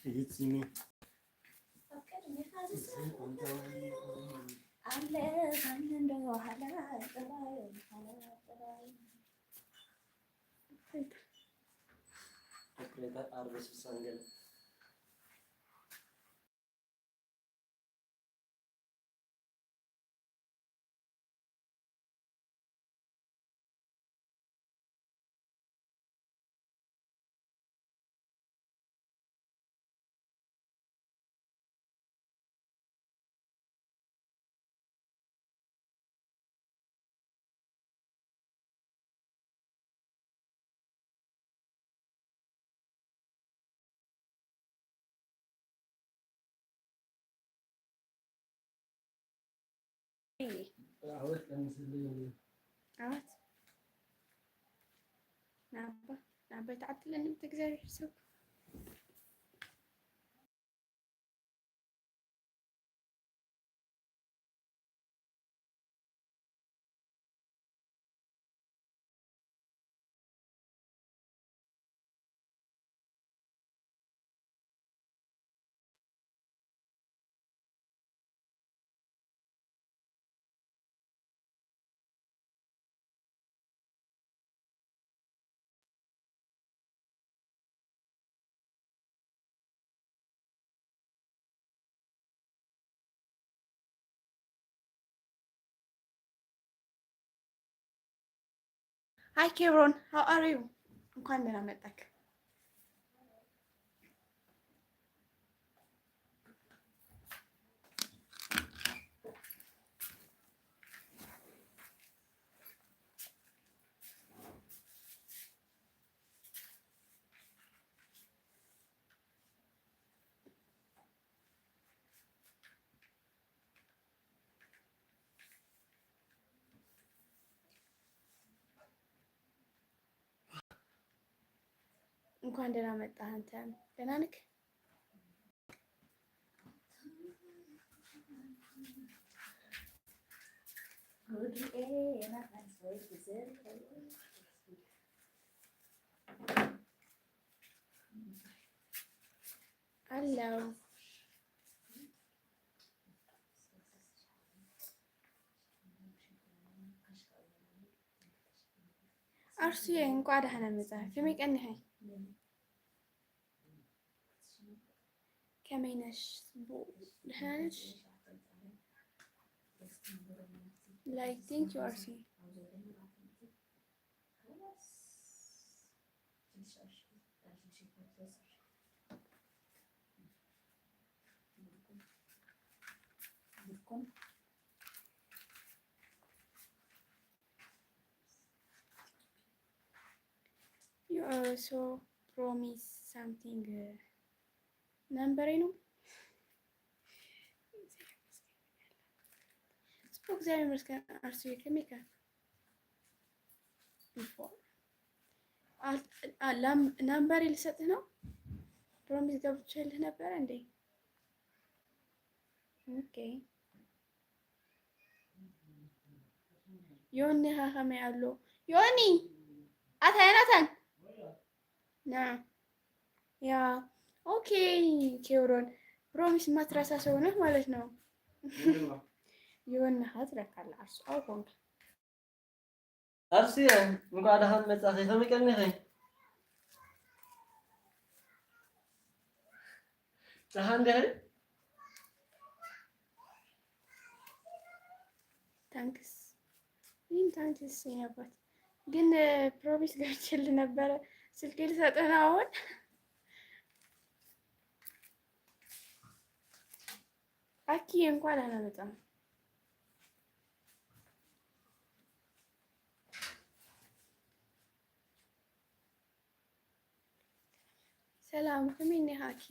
ይጽኒ። ዓወት ናባ ናባ ይተዓድለኒ ብቲ እግዚኣብሔር ሰብ። ሃይ ኬብሮን፣ how are you? እንኳን ደህና መጣክ። እንኳን ደህና መጣህ። አንተ ደህና ነህ? አለው። ኣርሱየ፣ እንኳዕ ደህና መጻ። ከመይ ቀኒሐ? ከመይ ነሽ? ጽቡቕ፣ ደህና ነሽ? Like, thank you, ኣርሱየ። You also promise something, uh, number ነው። ጽቡቅ፣ እግዚኣብሔር ይመስገን። ኣርሲ ከመይ ከ? Before። አ-፣ አ-፣ ላም-፣ ናምበሪ ልሰጥህ ነው። ፕሮሚስ ገብቼልህ ነበረ እንዴ? ኦኬ። ዮኒ ኸ ከመይ ኣሎ? ዮኒ! ኣታ ዮናታን! ና። ያ። ኦኬ፣ ኬብሮን። ፕሮሚስ ማትረሳ ሰው ነህ ማለት ነው። ዮኒ ኸ ትለካለ፣ ኣርስ፣ ኣው ኮንካ። ኣርሲ፣ እንኳዕ ደሓን መጻኺ። ከመይ ቀኒኺ? ደሓን ዲኺ? ታንክስ። ይህን ታንክስ የኔ አባት። ግን፣ እ፣ ፕሮሚስ ገብቼልህ ነበረ። ስልኬ ልሰጥህ ነው አሁን። አኪ፣ እንኳን ደህና መጣ። ሰላም፣ ከመይ እኒኻ ኣኪ?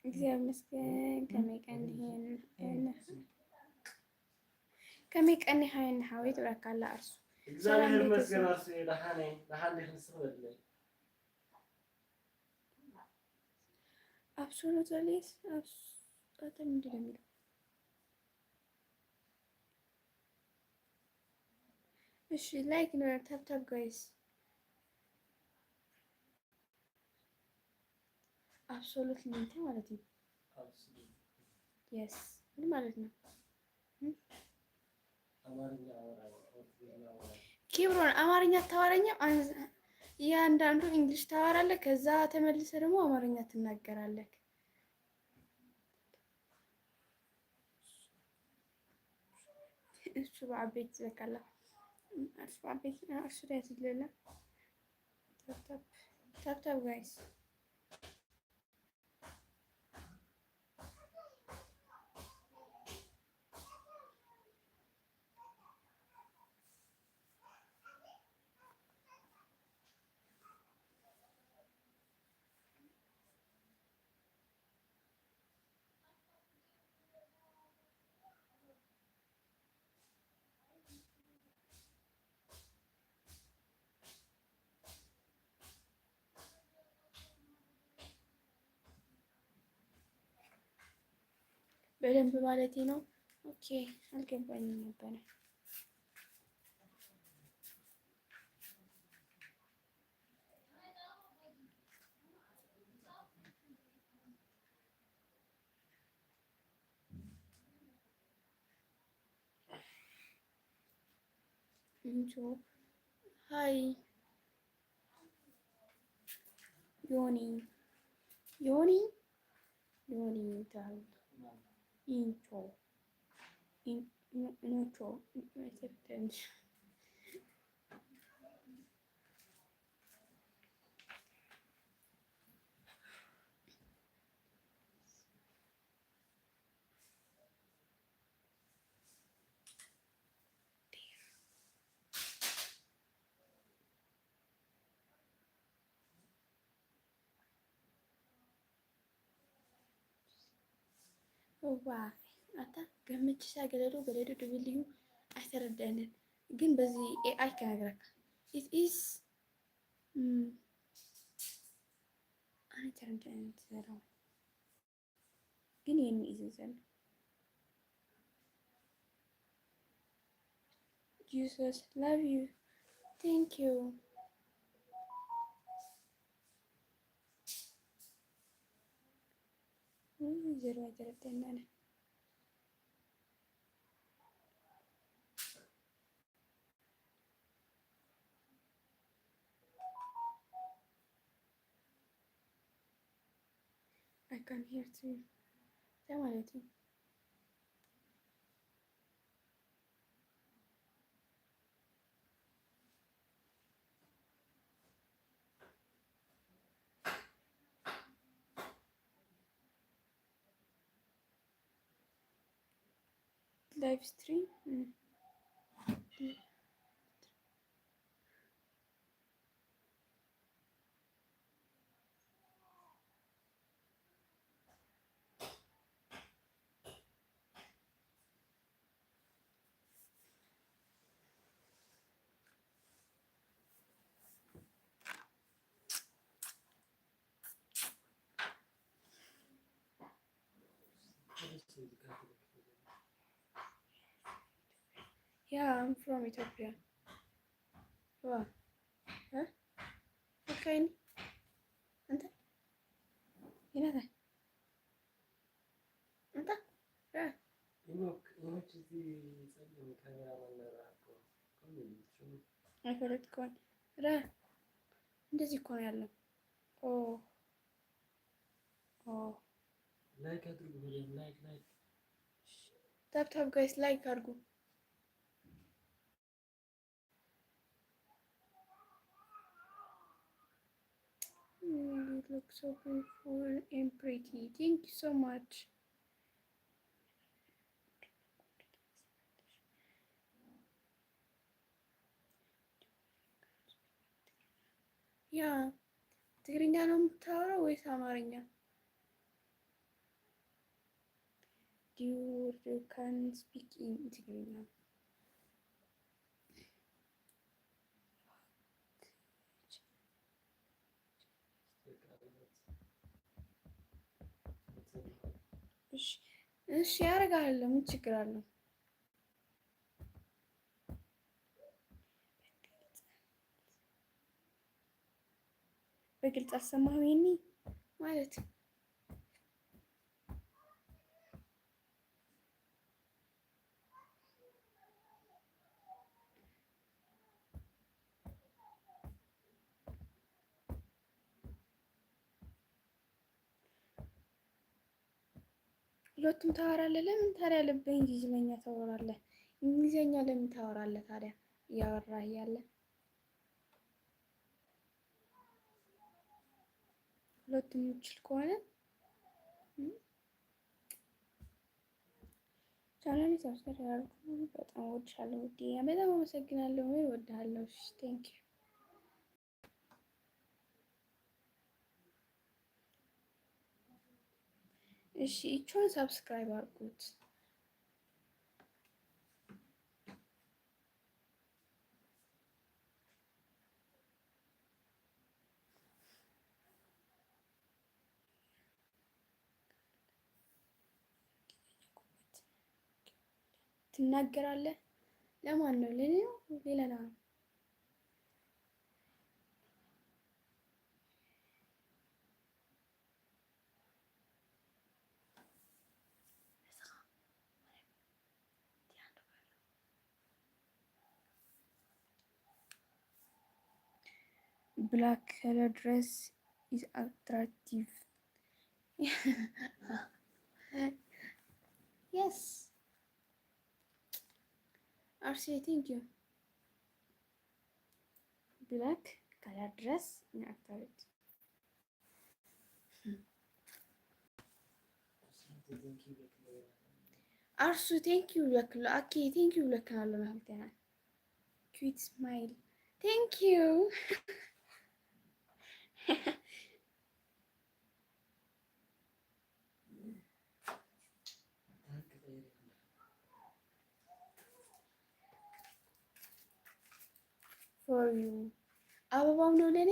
እግዚኣብሔር ይመስገን። ከመይ ቀኒኻ ዮኒ ሓወይ? ከመይ ቀኒኻ ዮኒ ሓወይ? ትብለካ ኣላ ኣርሱ። እግዚኣብሔር ሰላም ይመስገን ቤተሰብ። ኣርሱ፣ ደሓን እየ። ደሓን ዲኺ ንስኺ በልለይ። ኣብ ሶሎ ዘሌስ ኣብ ስ-፣ ኣብ ምንድን ነው የሚለው? እሺ፣ like ንበል፣ tap tap guys። Absolutely እንታይ ማለት እዩ? Yes ምን ማለት ነው? ኪብሮን፣ አማርኛ አታወራኝም? አንዝ-፣ እያንዳንዱ እንግሊሽ ታወራለህ፣ ከዛ ተመልሰ ደግሞ አማርኛ ትናገራለህ። እሱ በአቤት ዘካላ፣ እሱ በአቤት፣ እሱ ላይ ትለለ። ታፕ ታፕ፣ ታፕ ታፕ ጋይስ። በደንብ ማለቴ ነው። ኦኬ፣ አልገባኝም ነበረ። ኢንጆ፣ ሃይ ዮኒ፣ ዮኒ፣ ዮኒ ይባላል። ኢንጆ፣ ኢን-፣ ኢንጆ፣ እዋ፣ ኣታ ገምችሳ ገለዶ ገለዶ ድብል እዩ። ኣይተረደአንን፣ ግን በዚ ኤኣይ ከነግረካ። It is፣ እም፣ ኣይተረደአንን ትዘረቡ። ግን የኒ እዩ ዘሎ። Jesus love you። Thank you። ውይ፣ ዘረባ ተረድተናል። I can hear too። እንታይ ማለት እዩ? Live stream? Mm. Yeah, I'm from Ethiopia. Wow. Huh? Okay. أنت؟ هنا ده. أنت؟ Yeah. ኢኖክ፣ ኢኖክ፣ እዚ ጸሊም ካሜራማን ንረኣኮ። ከምኡ እዩ ሽሙ። ኣይፈለጥኩዎን። ረ-፣ እንደዚህ እኮ ነው ያለው። ኦ። ኦ። ላይክ አድርጉ በደንብ፣ ላይክ፣ ላይክ። ታፕ ታፕ ጋይስ፣ ላይክ አድርጉ። You look so beautiful and pretty. Thank you so much. ያ፣ ትግርኛ ነው የምታወራው ወይስ አማርኛ? Do you can speak in ትግርኛ? እሺ፣ እሺ፣ ያደርጋለሁ። ምን ችግር አለው? በግልጽ ኣሰማሁኒ ማለት። ሁለቱም ታወራለህ። ለምን ታዲያ በእንግሊዝኛ ታወራለህ? እንግሊዝኛ ለምን ታወራለህ ታዲያ? እያወራህ እያለ ሁለቱም የምችል ከሆነ፣ እም፣ ቻናሌ ሰብስክራይብ ያደርጉ። በጣም እወድሻለሁ ውዴ። በጣም አመሰግናለሁ። እወድሃለሁ። እሺ፣ ቴንክ ዩ። እሺ፣ እቹን ሰብስክራይብ አድርጉት። ትናገራለህ? ለማን ነው? ለኔ ነው? ሌላ ነው? Black color dress is attractive. Yes. Arsi, thank you. Black color dress in attractive. አርሱ፣ thank you ብለክሎ። ኣኪ፣ thank you ብለክና ኣሎ። መክልተና cute smile, thank you። For you. ኣበባው ነው ለኔ።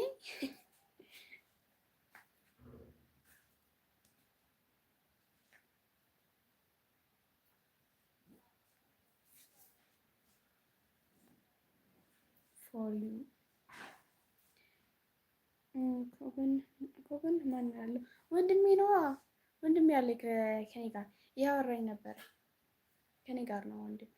For you. እም፣ ከጎን፣ ከጎን ማን አለ? ወንድሜ ነዋ። ወንድሜ አለ ከ-፣ ከኔ ጋር እያወራኝ ነበረ። ከኔ ጋር ነው ወንድሜ።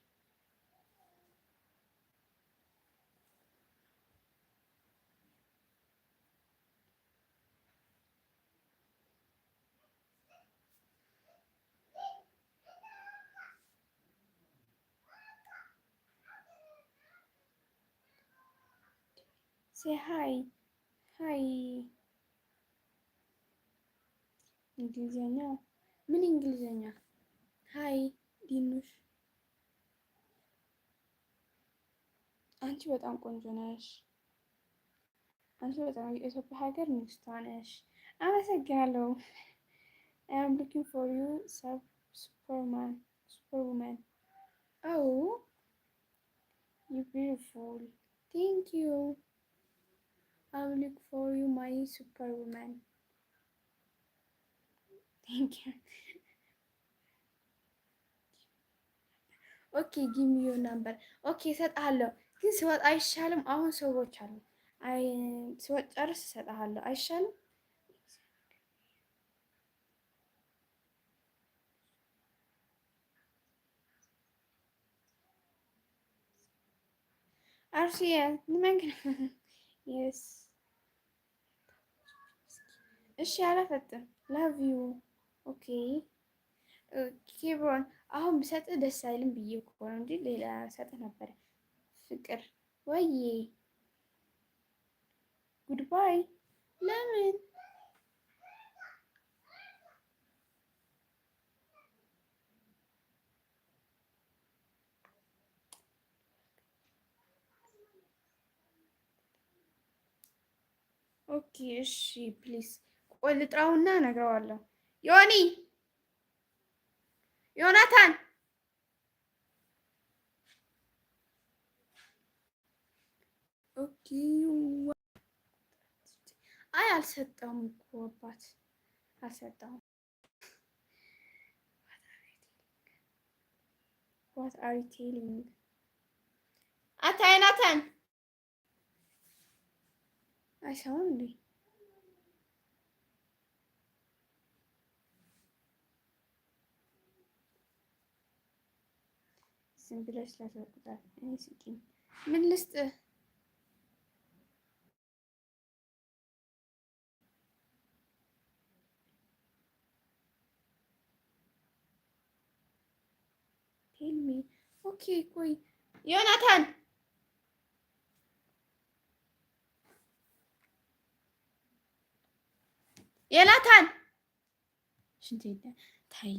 Say hi. Hi. እንግሊዘኛ? ምን እንግሊዘኛ? ሃይ ዲኑሽ፣ አንቺ በጣም ቆንጆ ነሽ። አንቺ በጣም የኢትዮጵያ ሀገር ንግስቷ ነሽ። አመሰግናለሁ። I am looking for you, sub-, Superman, Superwoman. Oh, you beautiful. Thank you. I will look for you, my Superwoman. Thank you. Okay, give me your number. Okay, እሰጥሃለሁ። ግን ስወጣ አይሻልም? አሁን ሰዎች አሉ። አይ፣ ስወጣ ጨርስ እሰጥሃለሁ። አይሻልም? አርሱየ፣ ንመን ግን? Yes. እሺ፣ አላፈጥም። Love you. Okay. ኬብሮን፣ አሁን ብሰጥህ ደስ አይልም ብዬ እኮ ነው እንጂ ሌላ ሰጥህ ነበረ። ፍቅር፣ ወዬ። Goodbye. ለምን? Okay፣ እሺ፣ please። ቆይ ልጥራውና እነግረዋለሁ። ዮኒ፣ ዮናታን። Okay። አይ፣ አልሰጠውም እኮ አባት፣ አልሰጠውም። What are you telling? ኣታ ዮናታን፣ አይሰማም እንዴ? ዝም ብለሽ ስለ ተቆጣ-፣ እኔ ስጪኝ። ምን ልስጥህ? Tell me. ኦኬ፣ ቆይ። ዮናታን! ዮናታን! ሽንት ቤት ታይ?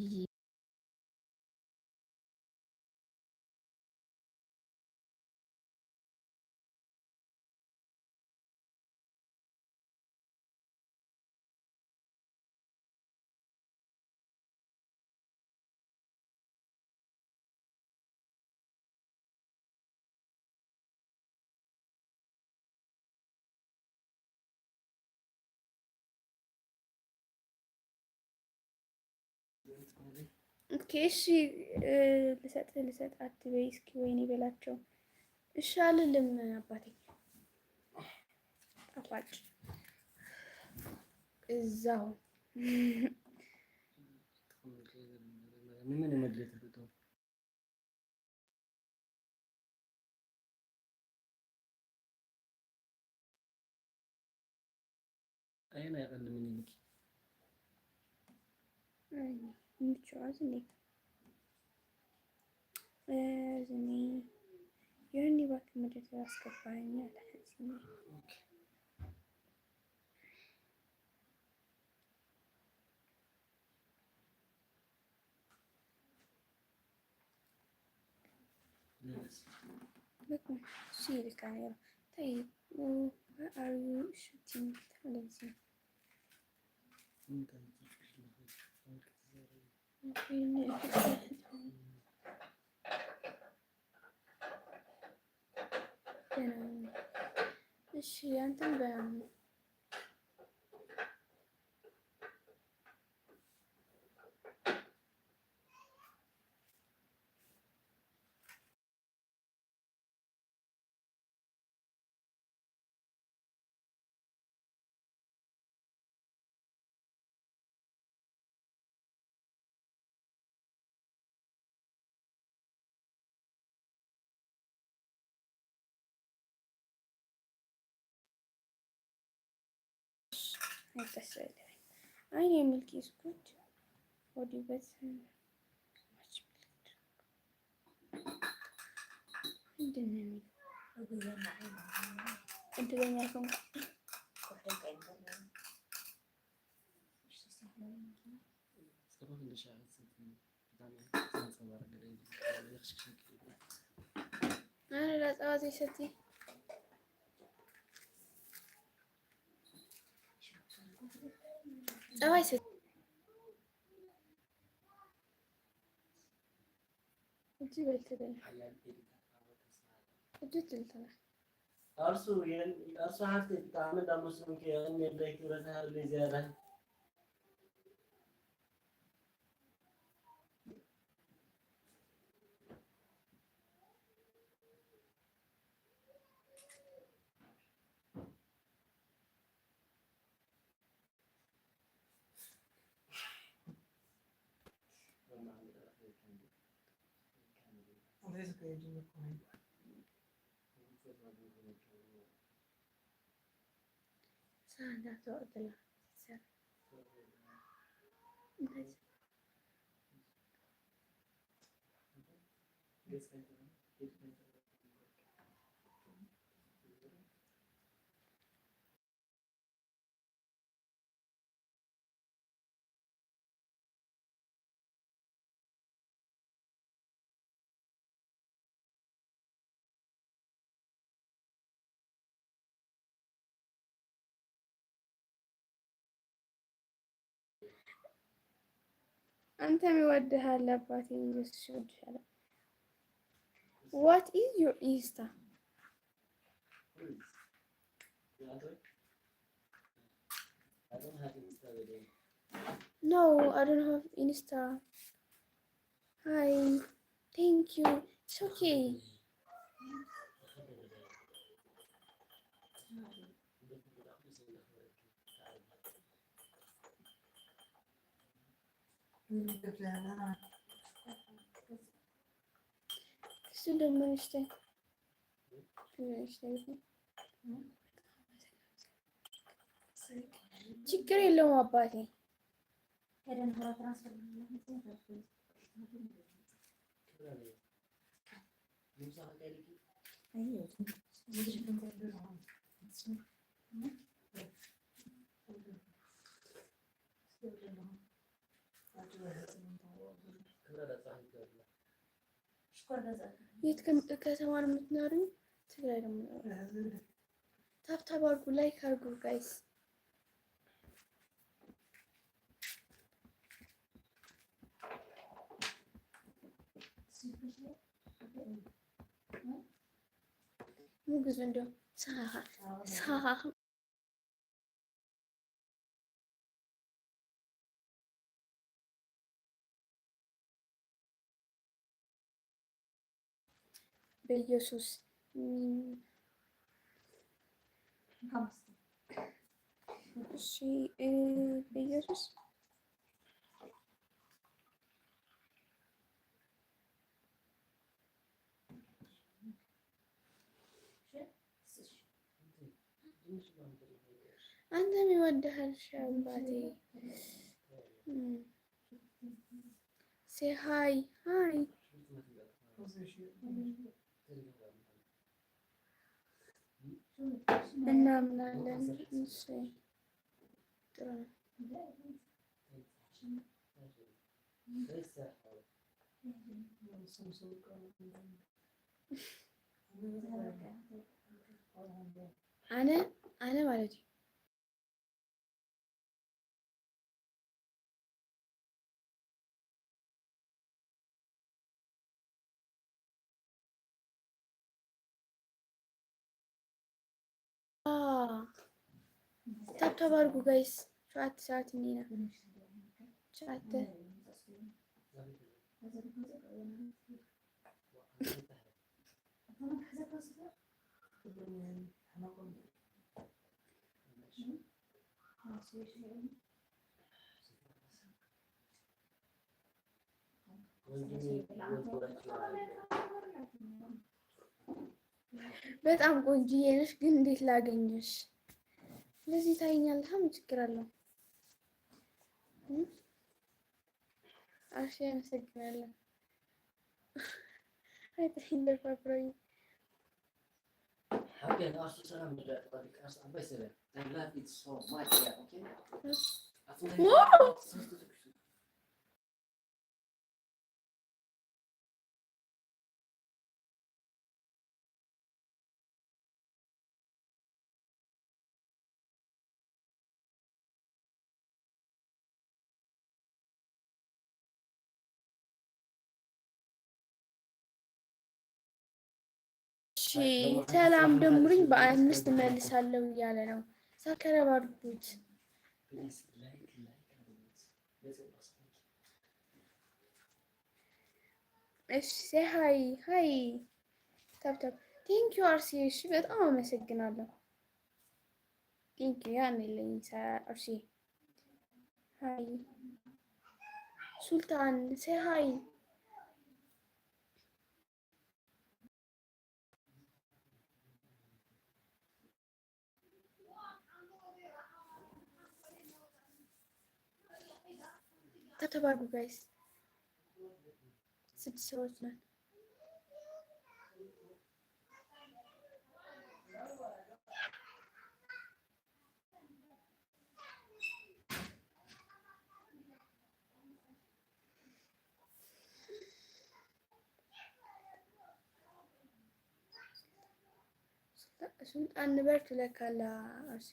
ኦኬ፣ እሺ፣ እ፣ ልሰጥ፣ ልሰጥ አትበይ እስኪ፣ ወይኔ በላቸው። እሺ አልልም አባቴ። ጣፋጭ እዛው። ምን ይመድልህ? ኣየናይ ይቐልል ምኒልክ? ምቹ ዝኒ፣ ዝኒ ዮኒ፣ እባክህ መደዳ አስገባኝ አለ። ዝኒ። ኦኬ። በቃ እሺ ይልካ ነይሩ። طيب، why are you shooting? እንደዚህ። እሺ፣ አንተም በ- I need milk is good. What do you guys? ምንድን ነው የሚለው? እድለኛ ሰው። ኧረ ጸባ ዘይሰቲ። ጸባ ይሰቲ። እጅ በልትበል። እጅ ትልትበል። እርሱ የን-፣ እርሱ ሓፍቲ ብጣዕሚ እንዳመስሉን ከየን የለይ ክብረት ሃርሊ ዝያዳ። አንተም ይወድሃል አባቴ፣ ኢየሱስ ይወድሻል። What is your Insta? No, I don't have Insta. Hi. Thank you. It's okay. ትደምር እስቲ። ትንሽ ችግር የለውም አባቴ። የት ከም ከተማ ነው የምትኖሪው? ትግራይ ነው የምኖረው። ታብታብ አድርጉ፣ ላይክ አድርጉ ጋይስ። ሙግዝ እንዶ ሰሃሃ ሰሃሃ። በኢየሱስ እም፣ እሺ እ፣ በኢየሱስ አንተም ይወድሃል ሻምባቴ። ሴ ሃይ ሃይ። እናምናለን። እሺ ጥሩ ነው። አነ አነ ማለት እዩ። ታብታብ አድርጉ ጋይስ። ሸውዓተ ሰባት እኒና ሸውዓተ። በጣም ቆንጅዬ ነሽ፣ ግን እንዴት ላገኘሽ? እንደዚህ ታይኛለህ። ምን ችግር አለው? እሺ፣ አመሰግናለሁ። አይተሽኝ ደፋፍረኝ። ሓቂ ንኣሽቱ ሰላም ንረዳእ ተቐዲካ ኣርስ ዓባይ ሰበ። I love it so much. Yeah, okay? Wow! እሺ ሰላም ደምሩኝ በአምስት እመልሳለሁ እያለ ነው። ሳከረብ አድርጉት። እሺ say hi hi ታብታብ thank you አርሲ። እሺ በጣም አመሰግናለሁ። Thank you ያኔ ለኝ አርሲ። Hi ሱልጣን say hi። ተባረኩ ጋይስ። ስድስት ሰዎች ነን። ሱልጣን ንበር ትለካ ኣላ ኣርሲ።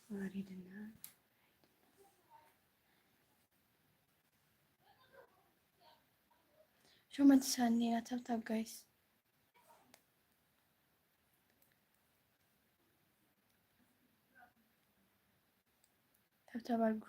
ወሪድና ሸሞንተ ሰዓት እኒና። ታብታብ ጋይስ፣ ታብታብ ኣርጉ።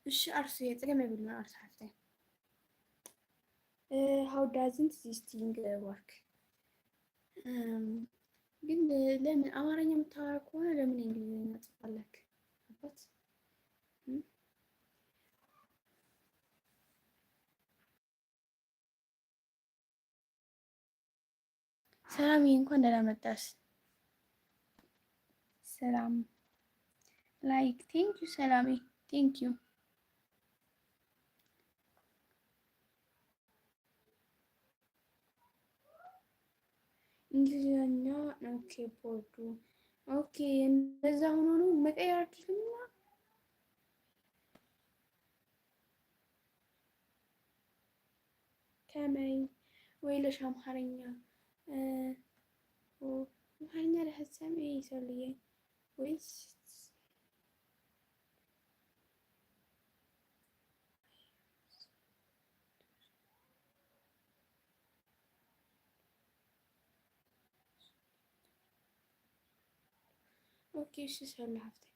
እሺ ኣርሱየ፣ ጸገም የብሉን ኣርሱ ሓፍተይ። Uh, how doesn't this thing uh, work? Um, ግን ለምን አማርኛ የምታወራ ከሆነ ለምን እንግሊዝኛ ጽፋለክ? አባት ሰላምዬ፣ እንኳን ደህና መጣሽ። ሰላም። Like, thank you ሰላሜ፣ thank you። እንግሊዝኛ ነው ኬቦርዱ። ኦኬ፣ እንደዛ ሆኖ ነው መቀየር አልችልም። ከመይ ወይለሽ ኣምሓርኛ? እ፣ ኦ፣ ኣምሓርኛ ዶ ሕሰም እየ ይሰልየ ወይስ? ኦኬ፣ እሺ፣ ሰሉ ሃፍተይ።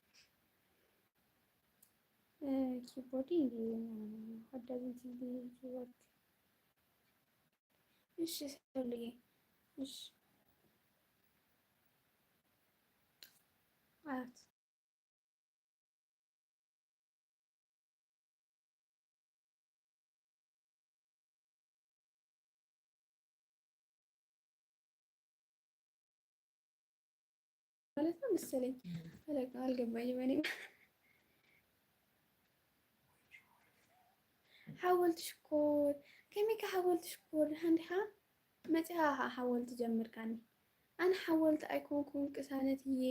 እ፣ ኪቦርድ እንግሊዝኛ ነው። What doesn't English work? እሺ፣ ሰሉዬ። እሺ። አት ማለት ነው መሰለኝ። ፈለግ ነው፣ አልገባኝም። እኔ ሓወልቲ ሽኮር፣ ከመይ ከ ሓወልቲ ሽኮር? ደሓን ዲኻ? መጺኻ ኸዓ ሓወልቲ ጀምርካኒ። ኣነ ሓወልቲ ኣይኮንኩን፣ ቅሳነት እየ።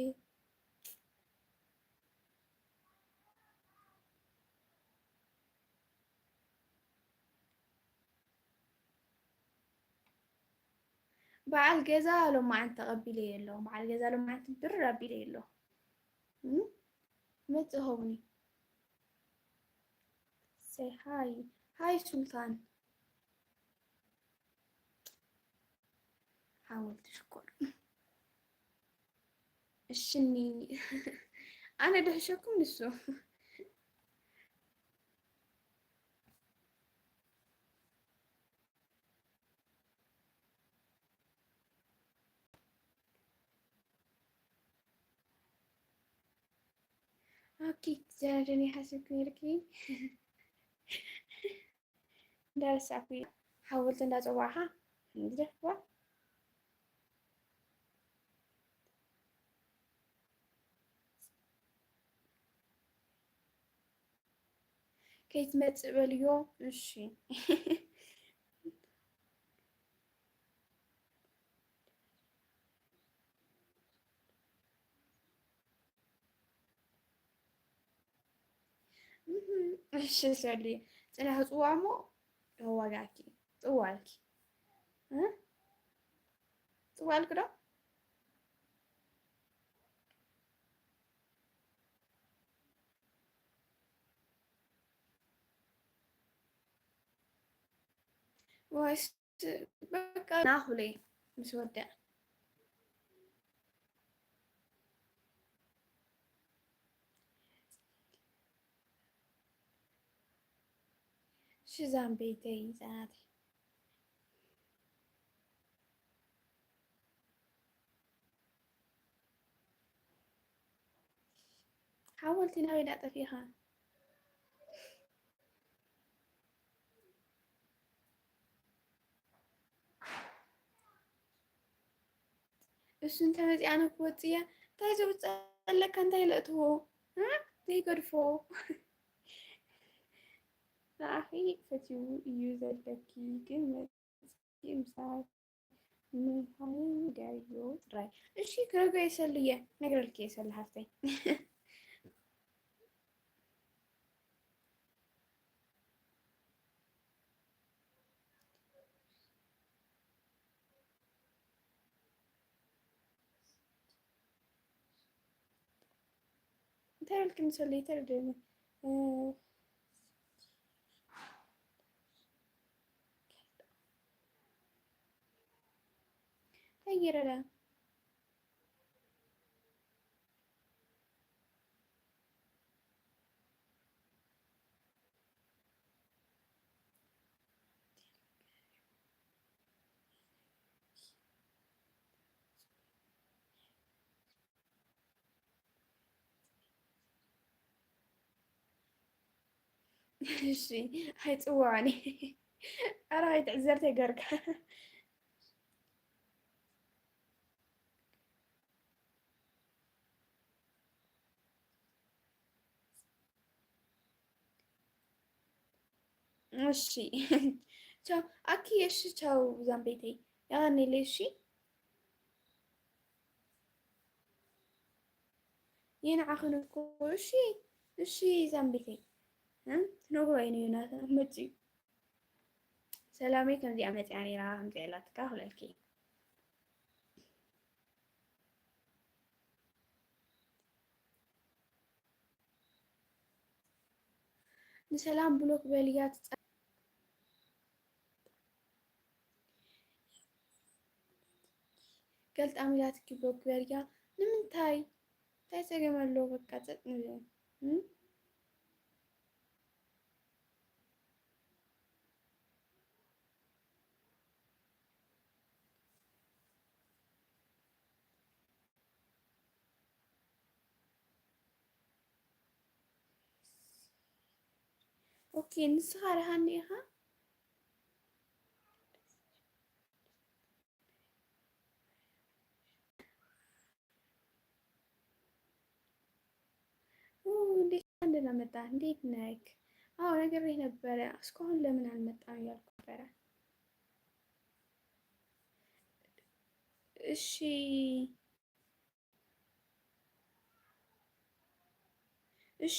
በዓል ገዛ ሎማዓንቲ ተቐቢለዮ ኣለኹ። በዓል ገዛ ሎማዓንቲ ብር ኣቢለዮ ኣለኹ። እም? መጽእ ኸውኒ። Say hi. ሃይ ሱልጣን። ሓወልቲ ሽኮር። እሽኒ። ኣነ ድሕሸኩም ንሱ። ኦኬ፣ ትዘናደኒ ሓሲብኩ ነርኪ። እንዳረሳዕኩ ሓወልቲ እንዳጸዋዕኻ እንግዲህ ዋ። ከይትመጽእ በልዮ። እሺ። እህም፣ እሺ ሰሊ፣ ጽናሕ ጽዋ እሞ ተዋጋእኪ፣ ጽዋ ኣልኪ። እ? ጽዋ ኣልኪ ዶ? ወይስ በቃ ናኹለይ ምስ ወድእ። ሽዛን ቤተይ ህጻናተይ። ሓወልቲ ናበይ ዳ ጠፊኻ? እሱ እንተ መጺኣ ኣነ ክወጽእ እያ። እንታይ ዘውጽእ ኣለካ? እንታይ ለእትዎ? እ? ዘይገድፎ። ንዓኺ ፈትዩ እዩ ዘለኪ፣ ግን መጺኡ ምሳይ ምዃኑ ንገርዮ ጥራይ። እሺ፣ ክነግሮ እየ ሰሉየ፣ ነግረልኪ እየ ሰሉ ሓፍተይ። እንታይ በልክኒ ሰሉየ? ተረድእኒ። እ፣ እንታይ ገይረ ደኣ? እሺ፣ ኣይጽውዖን። ኣረ፣ ኣይትዕዘር ተገርካ። እሺ። ቻው። ኣኪ፣ እሺ፣ ቻው ዛምቤተይ። የቐንየለይ፣ እሺ። የንዓኽን እኮ፣ እሺ፣ እሺ ዛምቤተይ። እ? ትነግሮ ኣይነ ዮናታን መጺኡ። ሰላመይ ከምዚኣ መጺኣ ነይራ፣ ከምዚኣ ኢላትካ ክብለልኪ። ንሰላም ብሎክ በልያ ትጸ-፣ ገልጣም ኢላትኪ ብሎክ በልያ። ንምንታይ? እንታይ ጸገም ኣለዎ? በቃ ጸጥ ንበል። እም? ኦኬ፣ ንስኻ ደሓን ኢኻ? ኡ፣ እንዴት እንደና መጣ? እንዴት ነክ? አዎ፣ ነግሬህ ነበረ። እስካሁን ለምን አልመጣም እያልኩ ነበረ። እሺ፣ እሺ፣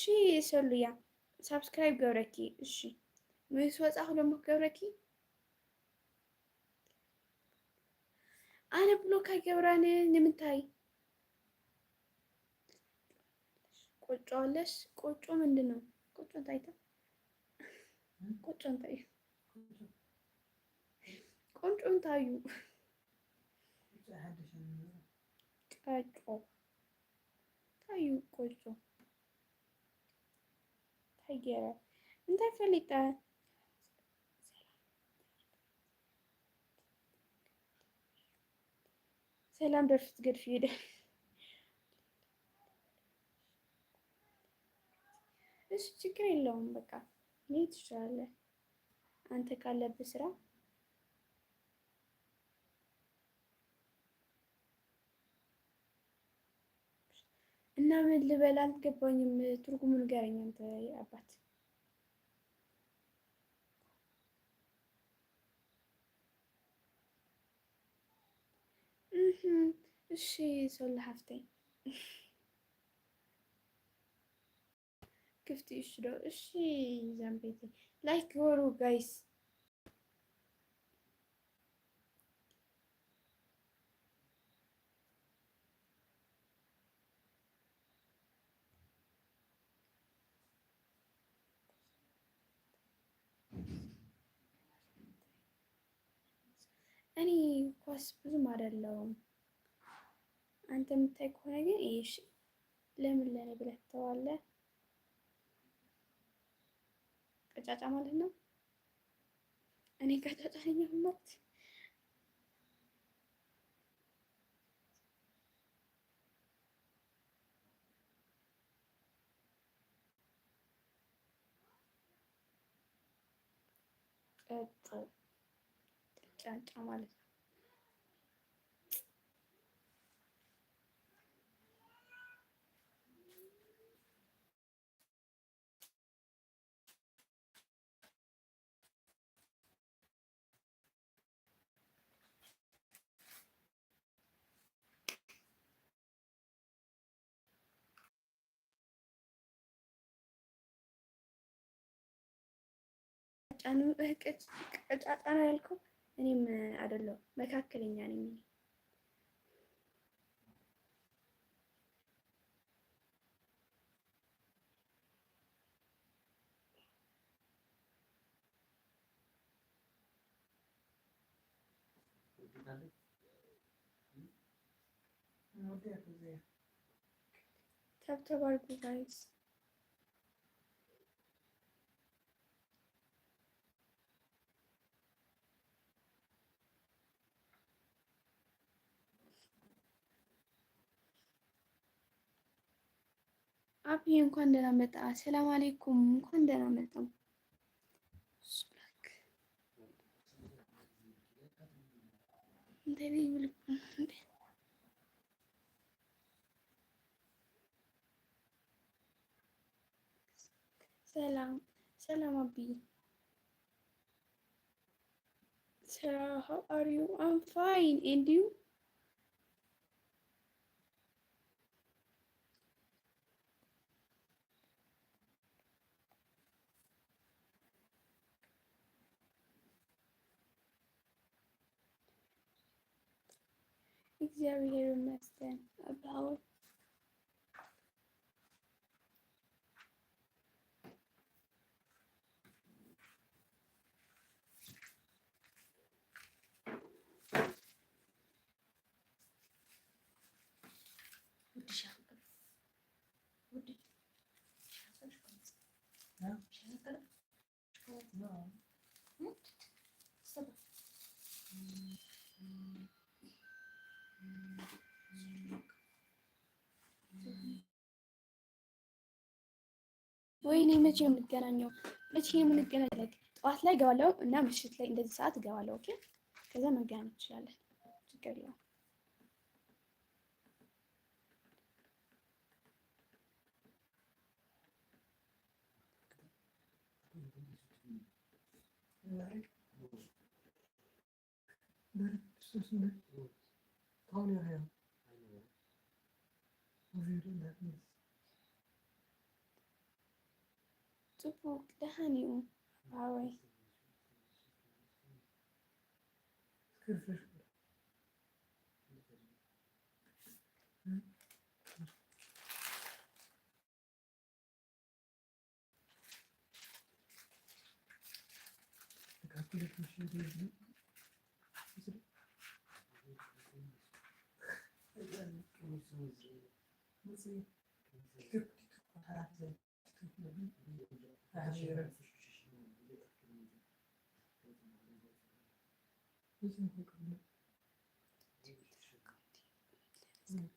ሰሉያ፣ ሳብስክራይብ ገብረኪ። እሺ፣ ምስ ወጻኹ ደሞ ክገብረኪ። ኣነ ብሎክ ኣይገብራን። ንምንታይ? ቆጮ ኣለሽ? ቆጮ ምንድን ነው? ቆጮ እንታይ ተ-፣ ቆጮ እንታይ እዩ? ቆንጮ እንታይ እዩ? ቀጮ። እንታይ እዩ ቆጮ? እንታይ ገይረ? እንታይ ፈሊጠ? ሰላም ደርፊ ትገድፊ ይደ-፣ እሺ፣ ችግር የለውም። በቃ መሄድ ትችላለህ። አንተ ካለብህ ስራ እና ምን ልበል አልገባኝም። ትርጉሙ ንገረኝ አንተ አባት። እህ፣ እሺ ሶሎ ሓፍተይ። ክፍቲ እሺ ዶ? እሺ ዛምቤተይ ላይክ ግበሩ ጋይስ። እኔ ኳስ ብዙም አይደለሁም። አንተ የምታይ ከሆነ ግን እይ እሺ። ለምን ለኔ ብለህ ትተዋለህ? ቀጫጫ ማለት ነው። እኔ ቀጫጫ ነኝ አሁን ማለት ቀጭ-፣ ቀጫጫ ማለት ነው። ቀጫኑ ቀጫጫ ነው ያልከው? እኔም አይደለሁም፣ መካከለኛ ነኝ እኔ። ተብተብ አድርጉ ጋይስ። አብዬ እንኳን ደህና መጣ። ሰላም አለይኩም፣ እንኳን ደህና መጣ። ሱላክ። እንታይ ነው ይብልኩ? ሰላም፣ ሰላም አብዬ። Sarah, how are you? I'm fine. And you? እግዚአብሔር ይመስገን። አባው ወዲ ሸኽጥር፣ ወዲ ሸኽጥር፣ ሸኽጥር፣ ሸኽጥር። ወይኔ መቼ የምንገናኘው? መቼ የምንገናኘው? ጠዋት ላይ እገባለሁ እና ምሽት ላይ እንደዚህ ሰዓት እገባለሁ። ኦኬ፣ ከዛ መገናኘት እንችላለን። ችግር የለውም። ጽቡቅ ደሓን እዩ ሓወይ።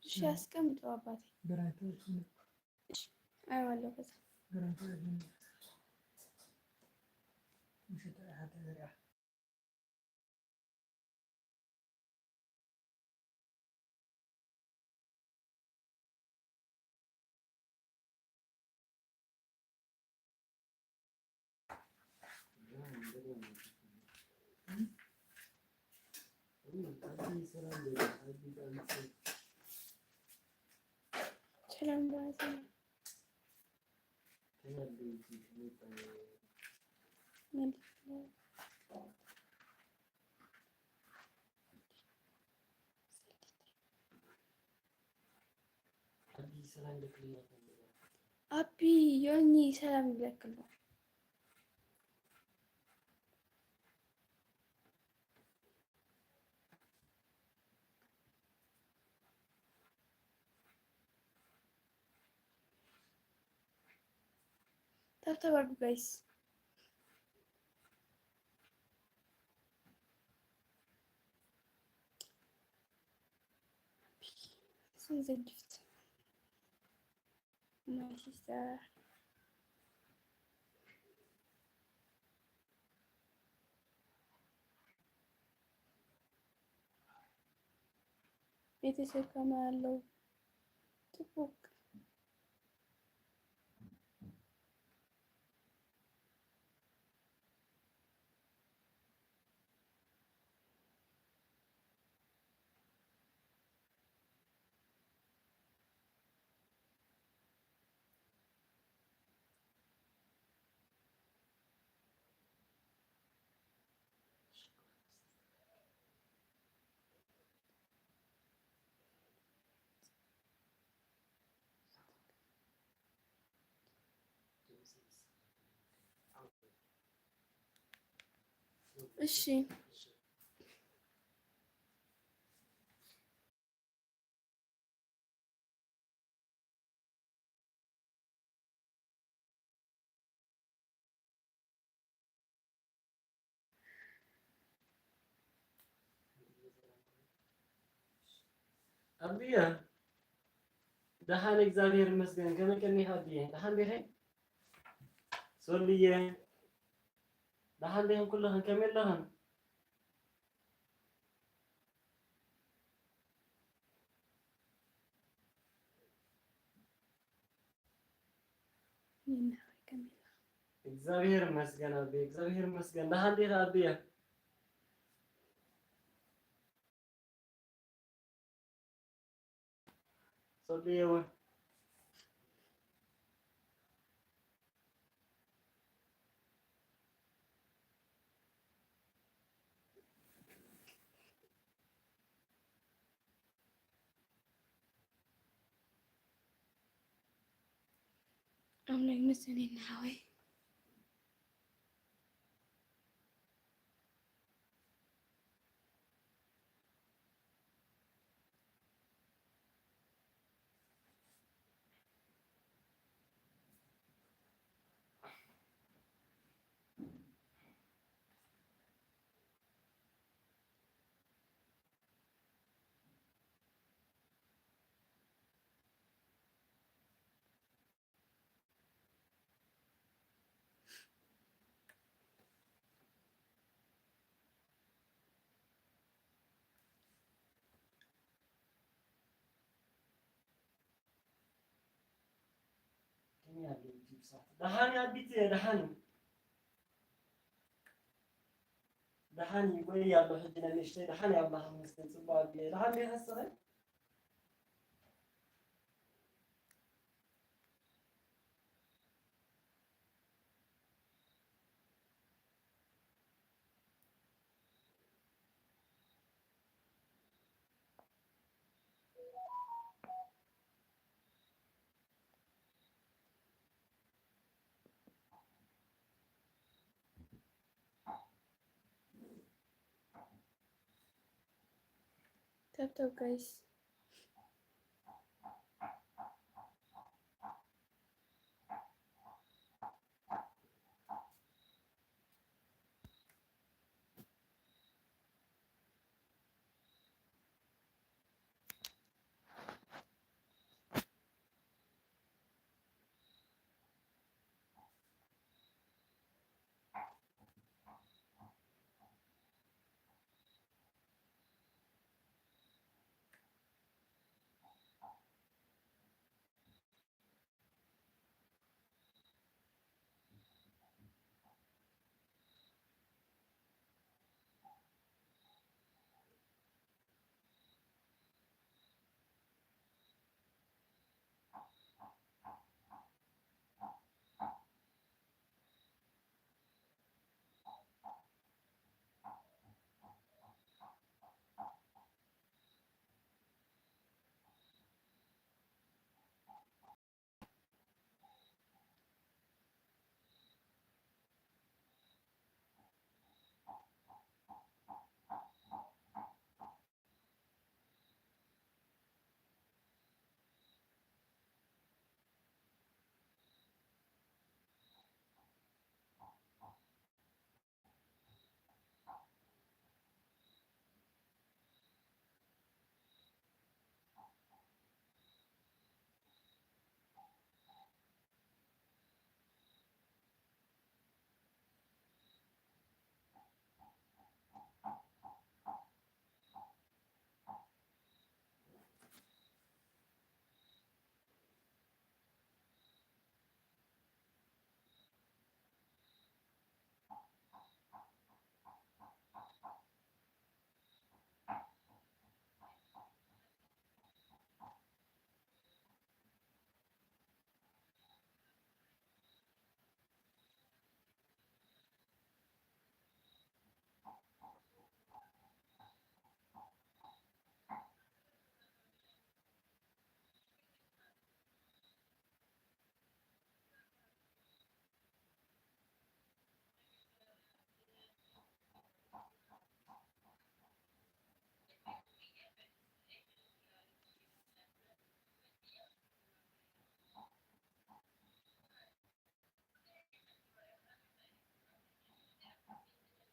እሺ፣ አስቀምጠው አባቴ። እሺ፣ አየዋለሁ ከዛ። ሰላም ብራዘር። አቢ ዮኒ ሰላም ይብለክሎ። ታብታብ አድርጉ ጋይስ። This is a gift. My sister. ቤተሰብ ከማን አለው? ጥቡቅ። እሺ። ኣቢያ፣ ደሓን እግዚኣብሔር ይመስገን። ከመይ ቀኒኻ ኣቢየ? ደሓን ዲኺ? ሶልየ፣ ደሓን ዲኽን? ኩልኽን ከመይ ኣለኽን? እግዚኣብሔር ይመስገን ኣቢ፣ እግዚኣብሔር ይመስገን። ደሓን ዲኻ ኣቢየ? ሶልየ እውን ኣምላክ ይመስገን ሓወይ። ደሓን ኣቢት ደሓን ደሓን ይጎይ ኣሎ ሕጂ ነንእሽተይ ደሓን ያብላኻ መስገን ጽቡቅ ኣቢየ ደሓን ዲኻ እስኸ Tap tap guys.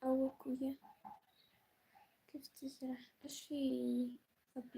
ኣወኩ እየ። ክፍቲ ስራሕ። እሺ፣ ኣቢ።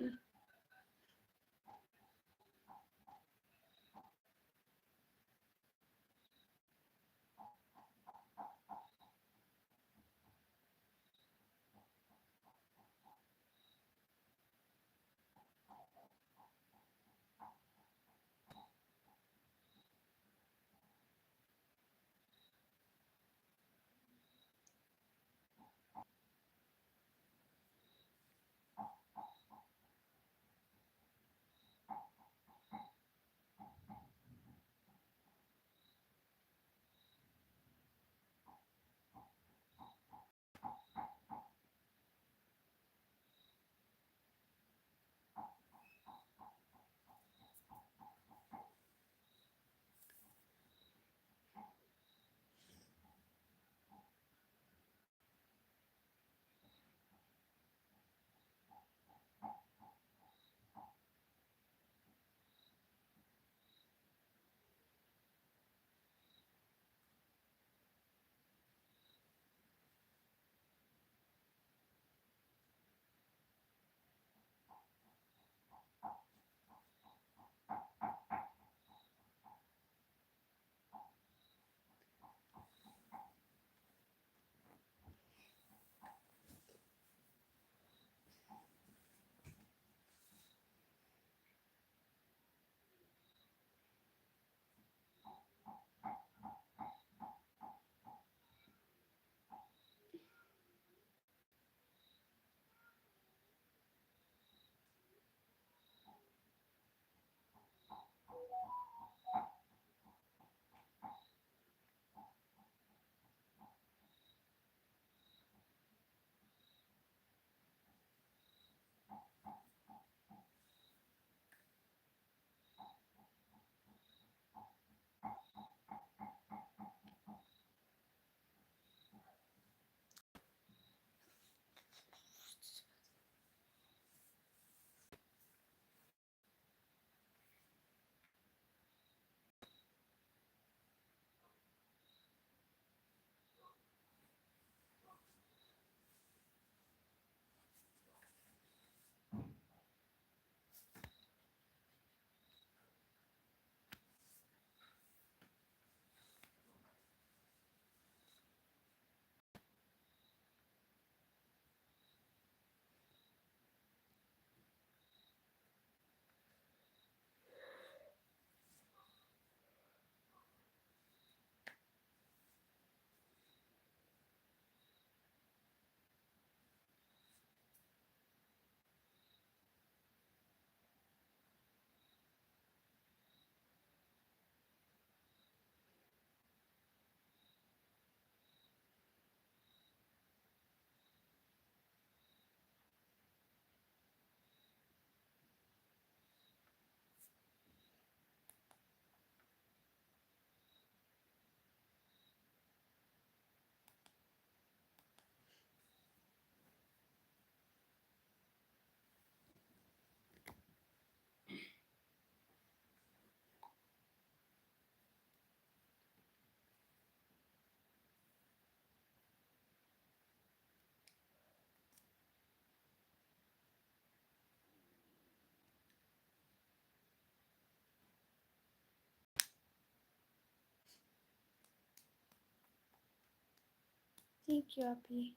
Thank you, Abby.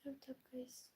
Tap tap, guys.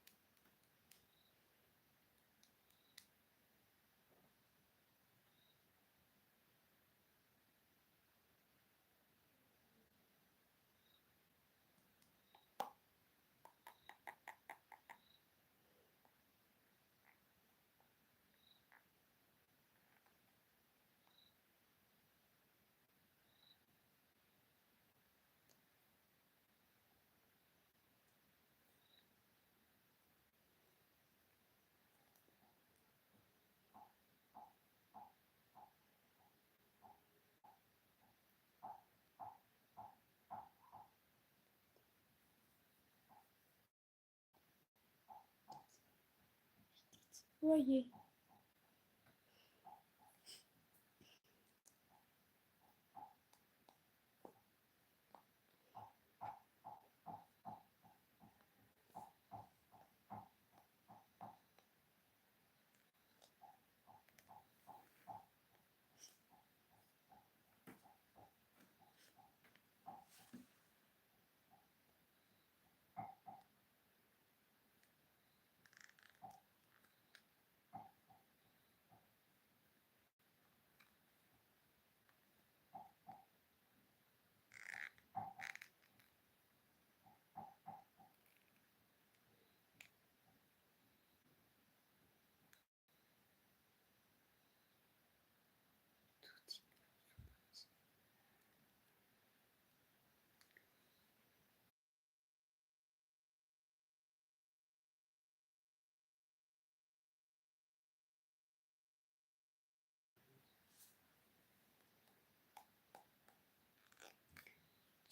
ወይዬ።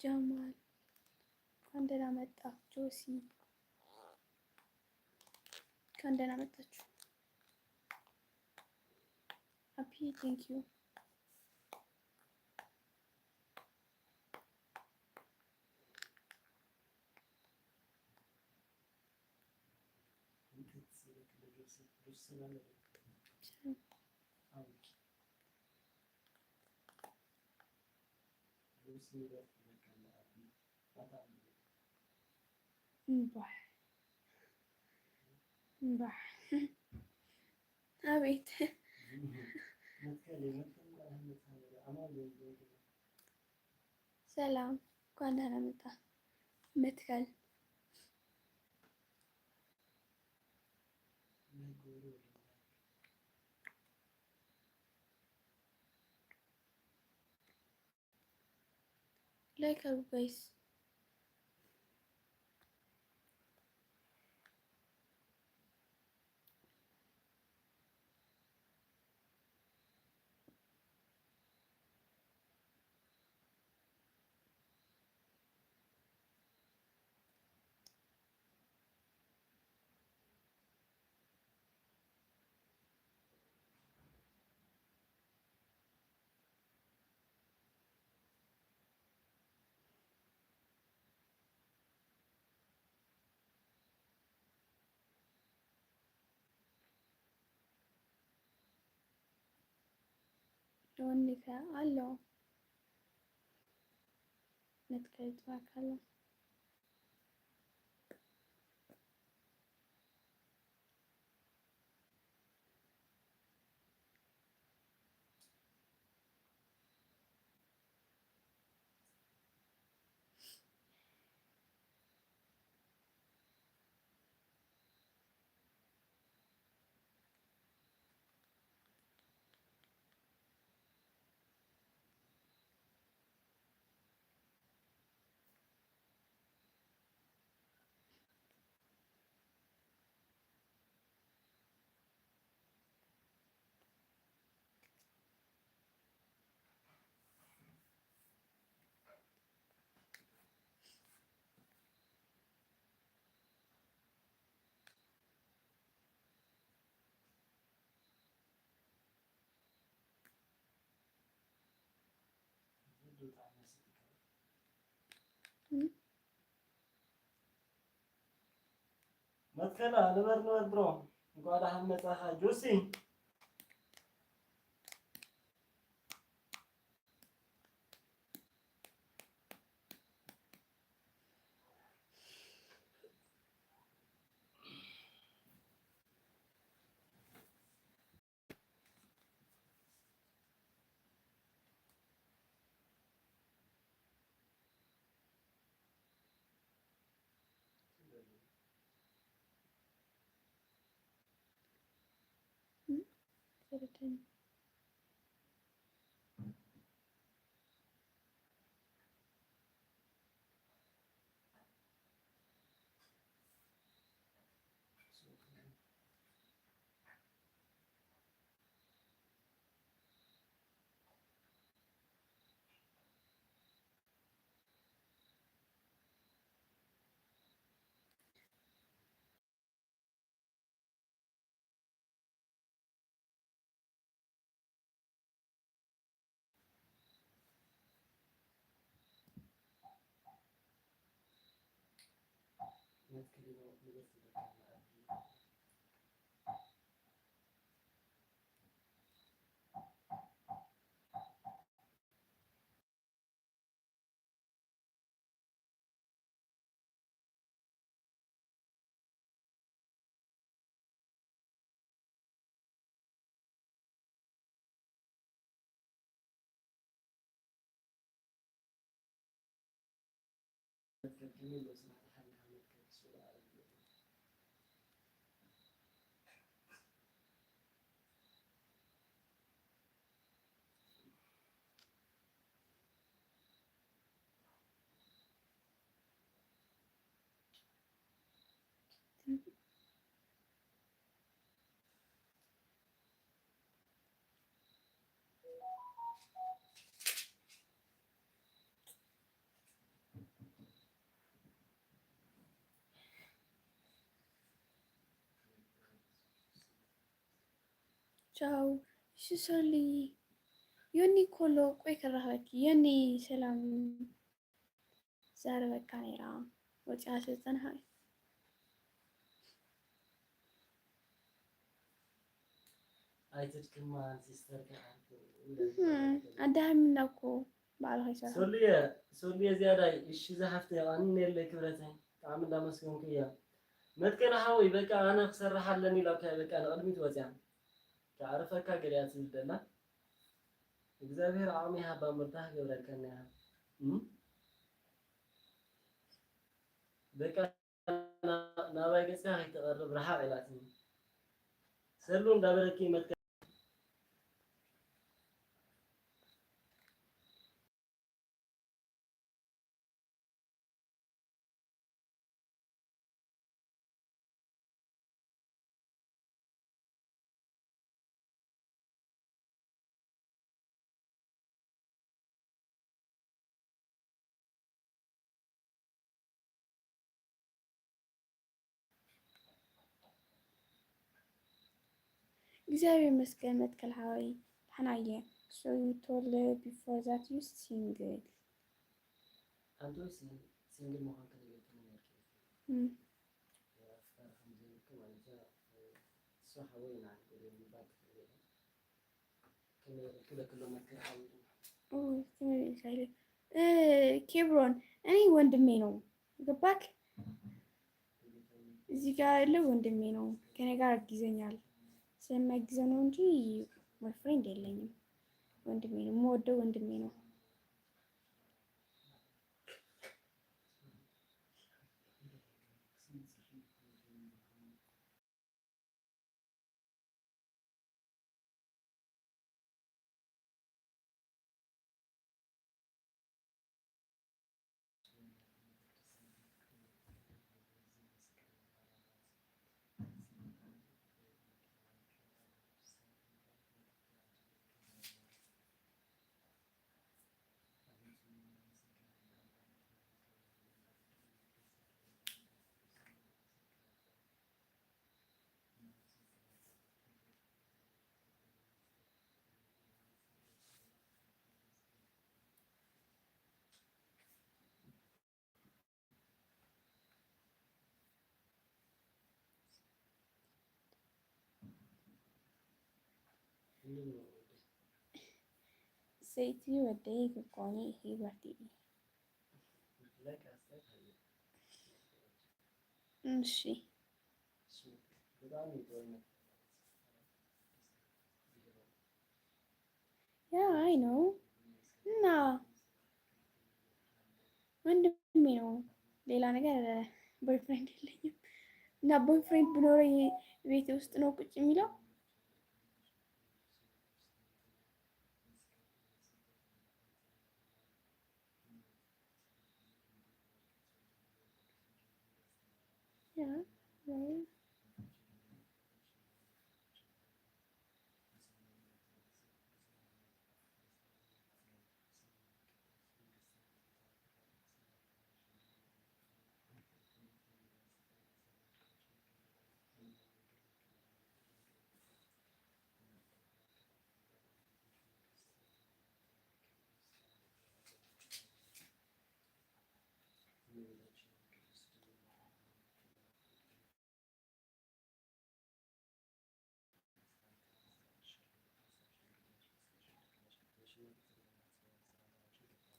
ጀማል እንኳን ደህና መጣ። ጆሲ እንኳን ደህና መጣችሁ። Happy, thank you. እምባሕ እምባሕ። ኣቤት። ሰላም፣ እንኳን ደህና መጣ መትከል። ላይክ አድርጉ ጋይስ። ዶኒ ከ ኣሎ መትከል ትራክ ኣሎ። መትከላ ንበር ንበር ብሮ፣ እንኳዕ ደሓን መጻኻ ጆሲ። ቻው። እሺ ሶሊ፣ ዮኒ ኮሎ፣ ቆይ ክራኸበኪ። ዮኒ ሰላም፣ ዛረበካ ነይራ፣ ወፂኣ ስለ ዝፀንሓ እዩ። ኣይትድክማ ሲስተር። ኣዳሃሚና እኮ ባዕልኻ ይሰርሖ። ሶልየ፣ ሶልየ ዝያዳይ፣ እሺ ዝሓፍተይ፣ የቐንየለይ ክብረተይ፣ ብጣዕሚ እንዳመስገንኩ እያ። መትከል ሓወይ፣ በቃ ኣነ ክሰርሕ ኣለኒ ኢላካ፣ በቃ ንቕድሚት ወፅያ። ከዕርፈካ ገሊኣ ትብል ደላ። እግዚኣብሔር ዓቕሚ ይሃባ፣ ምርታ ክገብረልካ እያ። እም? በቃ ናባይ ገጽካ ከይትቐርብ ርሓቕ ኢላትኒ። ሰሉ እንዳበለኪ መትከል እግዚኣብሔር ይመስገን መትከል ሓወይ፣ ደሕና እየ። So you told her before that you single? ኣንተ ሲንግል ምዃንካ ነጊርክኒ ነርኪ። እም። ኣፍቃሪ ከም ዘይብልኪ ማለት እያ። እሱ ሓወይ ኢና ንጎደል ምባል ትኽእል የለን። ከመይ ክብለክሎ መትከል ሓወይ። ኦ፣ ትምህርት ሳይለ። እ፣ ኬብሮን፣ እኔ ወንድሜ ነው። ገባክ? እዚህ ጋር ያለው ወንድሜ ነው። ከኔ ጋር አግዘኛል። ስለሚያግዘው ነው እንጂ ቦይፍሬንድ የለኝም። ወንድሜ ነው፣ የምወደው ወንድሜ ነው። ሰይቲ ወደይ ክኮኒ ሂወቲ። እሺ። Yeah, I know. እና ወንድሜ ነው፣ ሌላ ነገር። ቦይፍሬንድ የለኝም። እና ቦይፍሬንድ ብኖረኝ ቤት ውስጥ ነው ቁጭ የሚለው። Yeah, yeah.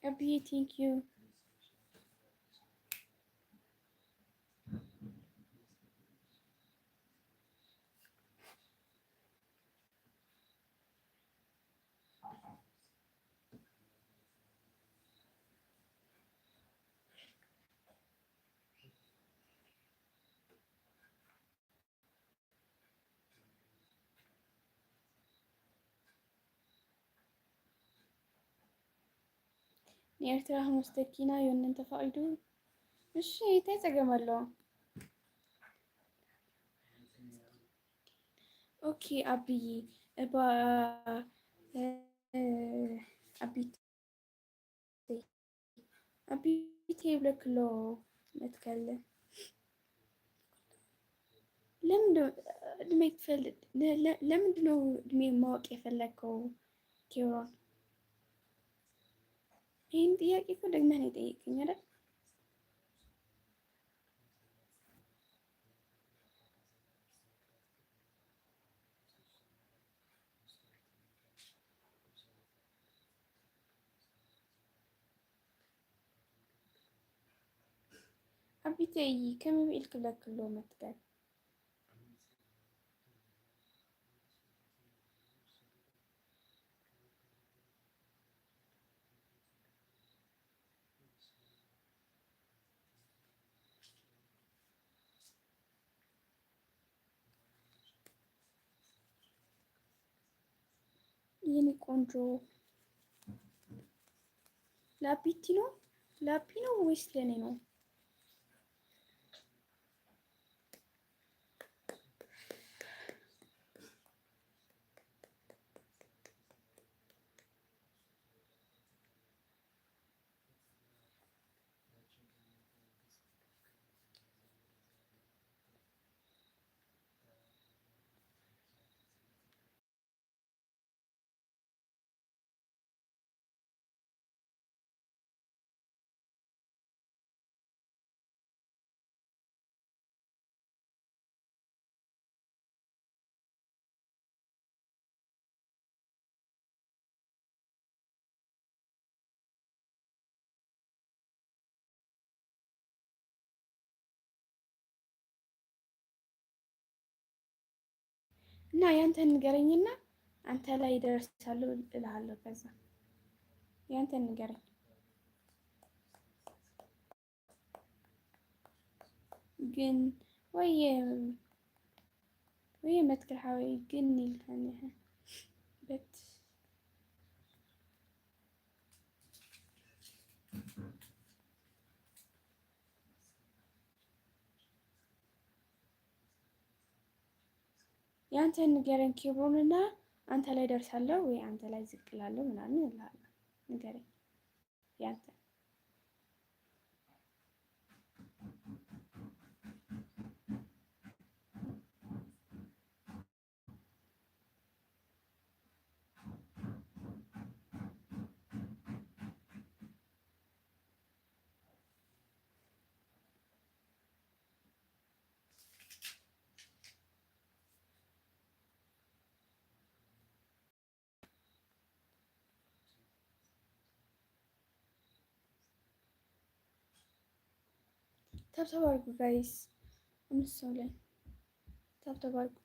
Abby, thank you. ንኤርትራ ክወስደኪ ኢና ዮኒ እንተፈቒዱ። እሺ፣ እንታይ ጸገም ኣለዎ? ኦኬ፣ ኣቢይ፣ እባ፣ እ፣ ኣቢተይ፣ ኣቢተይ ይብለኪ ኣሎ መትከል። ለምን ዶ-፣ ዕድመይ ትፈልጥ? ለ-፣ ለ-፣ ለምንድን ነው ዕድሜ ማወቅ የፈለግከው ኬብሮን? ይህን ጥያቄ እኮ ደግመህ ነው የጠየቅኝ አይደል? ኣቢተይ፣ ከመይ ኢልክ ብለክ ኣሎ መትከል? የኔ ቆንጆ፣ ላፒቲ ነው? ላፒ ነው ወይስ ለኔ ነው? እና ያንተን ንገረኝና አንተ ላይ ደርሳለሁ እልሃለሁ። ከዛ ያንተን ንገረኝ። ግን ወይ ወይ መትከል ሓወይ ግን ኢልካኒ ኢኻ በት ያንተ ንገረኝ ኬብሮንና አንተ ላይ ደርሳለሁ ወይ አንተ ላይ ዝቅ እላለሁ ምናምን እልሃለሁ። ንገረኝ ያንተ። ታብታብ ኣርጉ ጋይስ፣ ኣምስት ሰው ላይ ታብታብ ኣርጉ።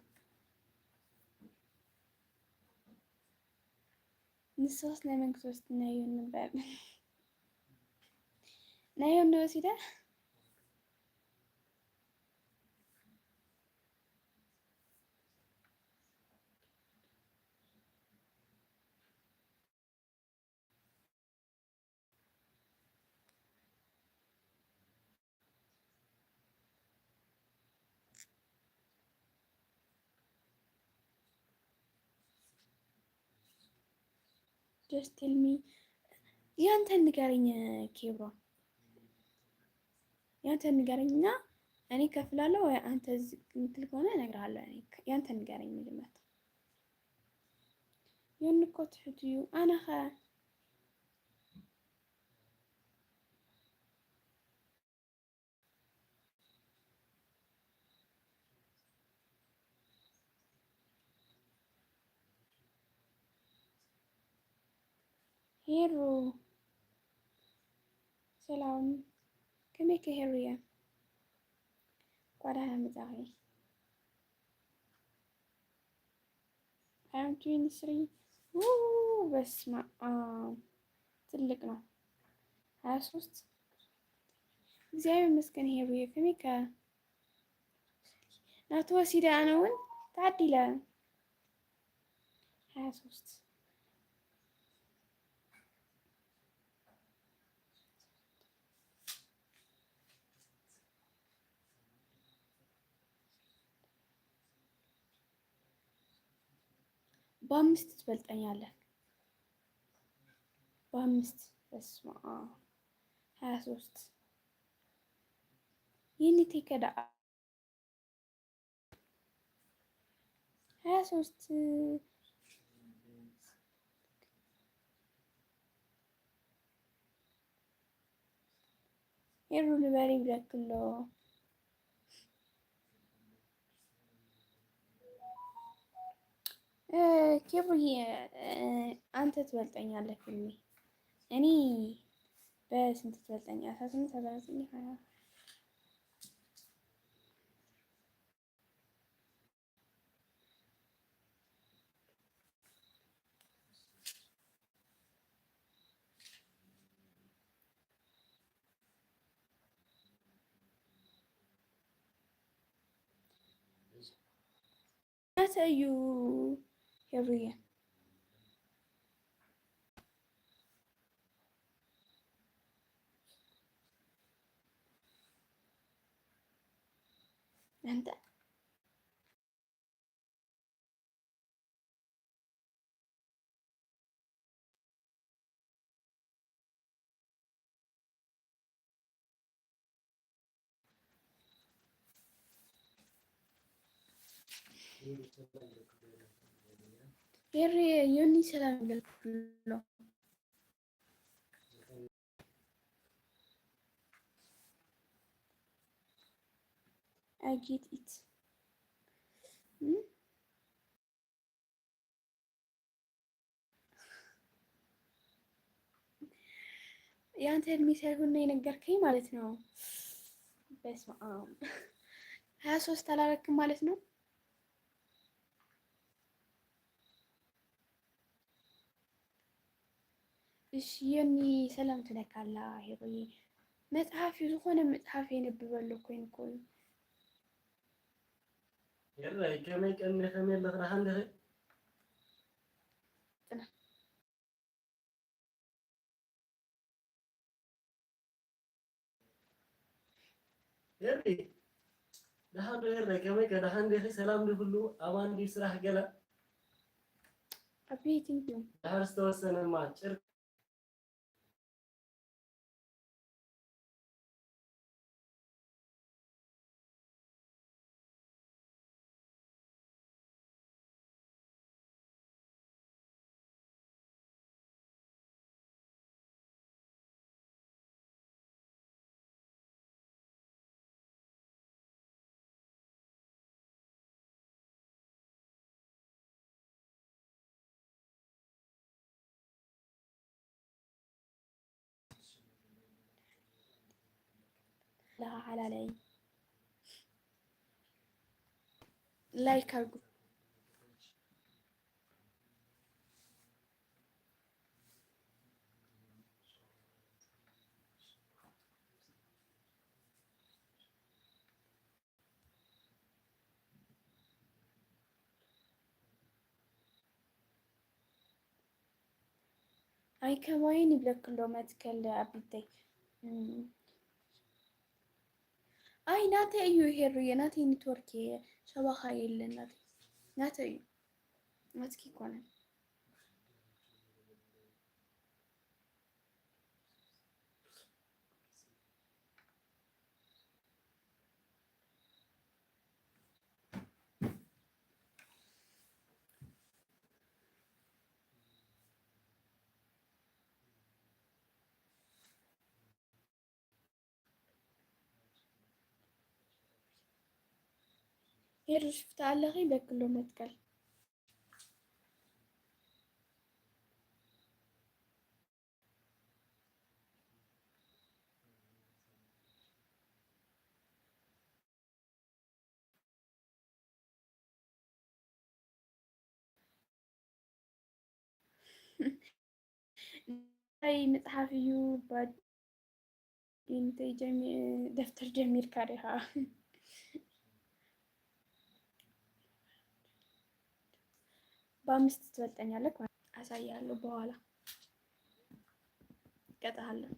ንስኻስ ናይ መን ክትወስድ? ናይ ዮኒ እምበር። ናይ ዮኒ ወሲደ። Just tell me። ያንተን ንገረኝ ኬብሮን፣ ያንተን ንገረኝ እና እኔ ከፍላለሁ ወይ አንተ ዝቅ የምትል ከሆነ እነግርሃለሁ። እኔ ያንተን ንገረኝ መጀመሪያ። ዮኒ እኮ ትሑት እዩ። ኣነ ኸ? ሄሩ ሰላም፣ ከመይ ከ ሄሩየ? እንኳዕ ደህና መጻኺ። I am twenty-three። ው፣ በስመ ኣብ፣ ትልቅ ነው። ሃያ ሶስት። እግዚኣብሔር ይመስገን ሄሩየ፣ ከመይ ከ? ናቱ ወሲደ ኣነ እውን ተዓዲለ። ሃያ ሶስት። በአምስት ትበልጠኛለህ። በአምስት። በስመ ኣብ። ሃያ ሶስት። ይህን ቴከ ደኣ ሃያ ሶስት። ሄሩ ንበሪ ይብለኪ ኣሎ። እ፣ ኬብሩዬ፣ እ፣ አንተ ትበልጠኛለህ ፊልሜ። እኔ በስንት ትበልጠኛለህ? አስራ ስምንት፣ አስራ ዘጠኝ፣ ሃያ። ናተ እዩ ሄሩየ። እንተ ሄሪ፣ ዮኒ ሰላም ይብለልኩም ኣሎ። I get it። እም? ያንተ እድሜ ሳይሆን ነው የነገርከኝ ማለት ነው። በስመ አብ። ሃያ ሶስት አላረክም ማለት ነው። እሺ፣ ዮኒ ሰላም ትለካ ኣላ ሄሮዬ። መጽሓፍ እዩ፣ ዝኾነ መጽሓፍ የንብበሉ ኮይኑ ኮይኑ። ሄሮዬ፣ ከመይ ቀኒ፣ ከመይ ኣለኽ? ደሓን ዲኺ? ጽና። ሄሪ፣ ደሓን ዶ ሄሪ? ከመይ ከ፣ ደሓን ዲኺ? ሰላም ዲ ኩሉ? ኣማን ዲ ስራሕ ገለ? ኣቢ፣ thank you። ድሕሪ ዝተወሰነ እማ ጭር ለኻ ሓላለይ ላይክ ኣርጉ። ኣይ ከማይን ይብለክ ኣሎ መትከል ኣቢተይ። እም። ኣይ ናተይ እዩ ሄሩየ፣ ናተይ ኔትወርክ ሸባኻ የለን ናተይ። ናተይ እዩ። ናትኪ ይኮነን። ሄሪ ሽፍታ ኣለኺ በክሎ መትከል። እንታይ መጽሓፍ እዩ? ባዲን እንተይ ጀሚ-፣ ደፍተር ጀሚርካ ዲኻ? በአምስት ትበልጠኛለህ ማለት፣ አሳያለሁ በኋላ። እቀጣሃለሁ።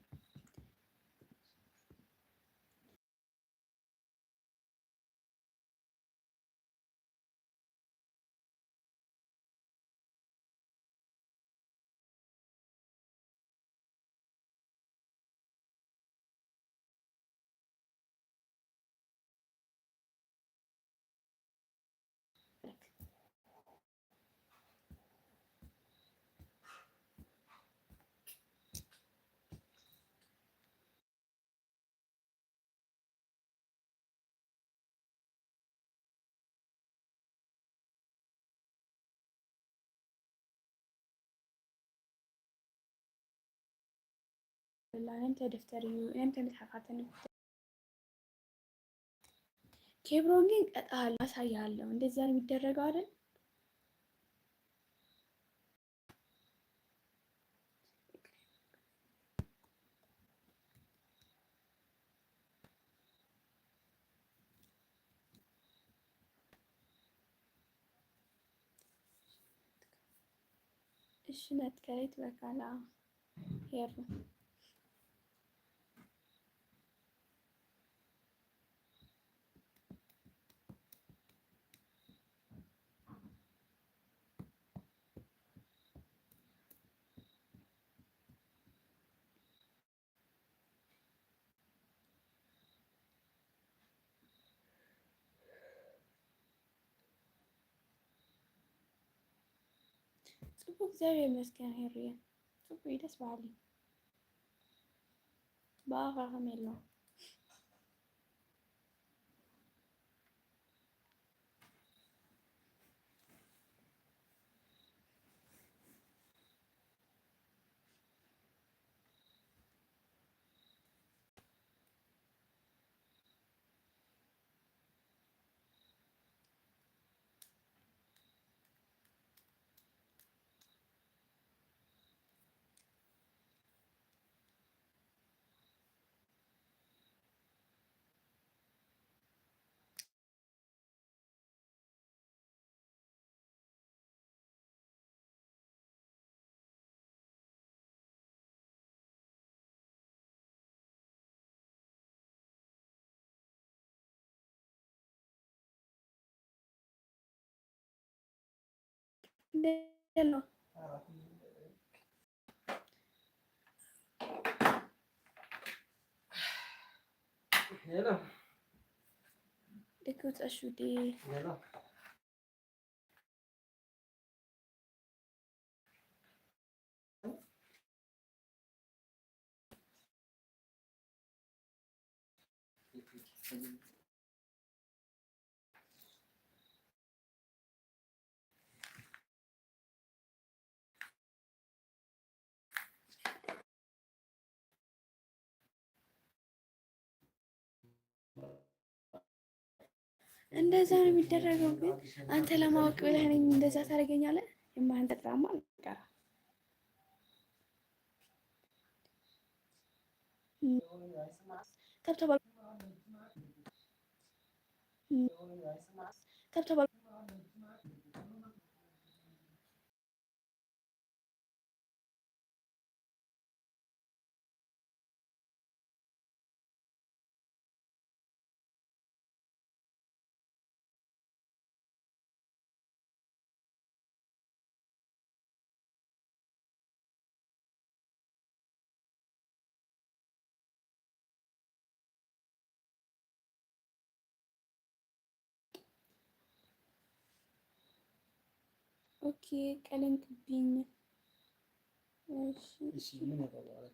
ብላ፣ ነንተ ደፍተር እዩ፣ ነንተ መጽሓፋትን። ኬብሮን ግን ቀጣል አሳያለሁ። እንደዛ ነው የሚደረገው አይደል? እሺ፣ መትከለይ ትበካላ ሄሩ። ጽቡቅ፣ እግዚኣብሔር ይመስገን። ሄሩየ ጽቡቅ እዩ፣ ደስ በሃሊ። ብኣኻ ከመይ ኣሎ? ሄሎ። ደቂ ውፅእ ሹዴ። ሄሎ። እንደዛ ነው የሚደረገው። ግን አንተ ለማወቅ ብለህ እኔን እንደዛ ታደርገኛለህ? የማንጠጣማ ቀራ። ተብተባል ተብተባል ኦኬ፣ ቀለም ቅብኝ። እሺ፣ እሺ፣ ምን ያደርጋል?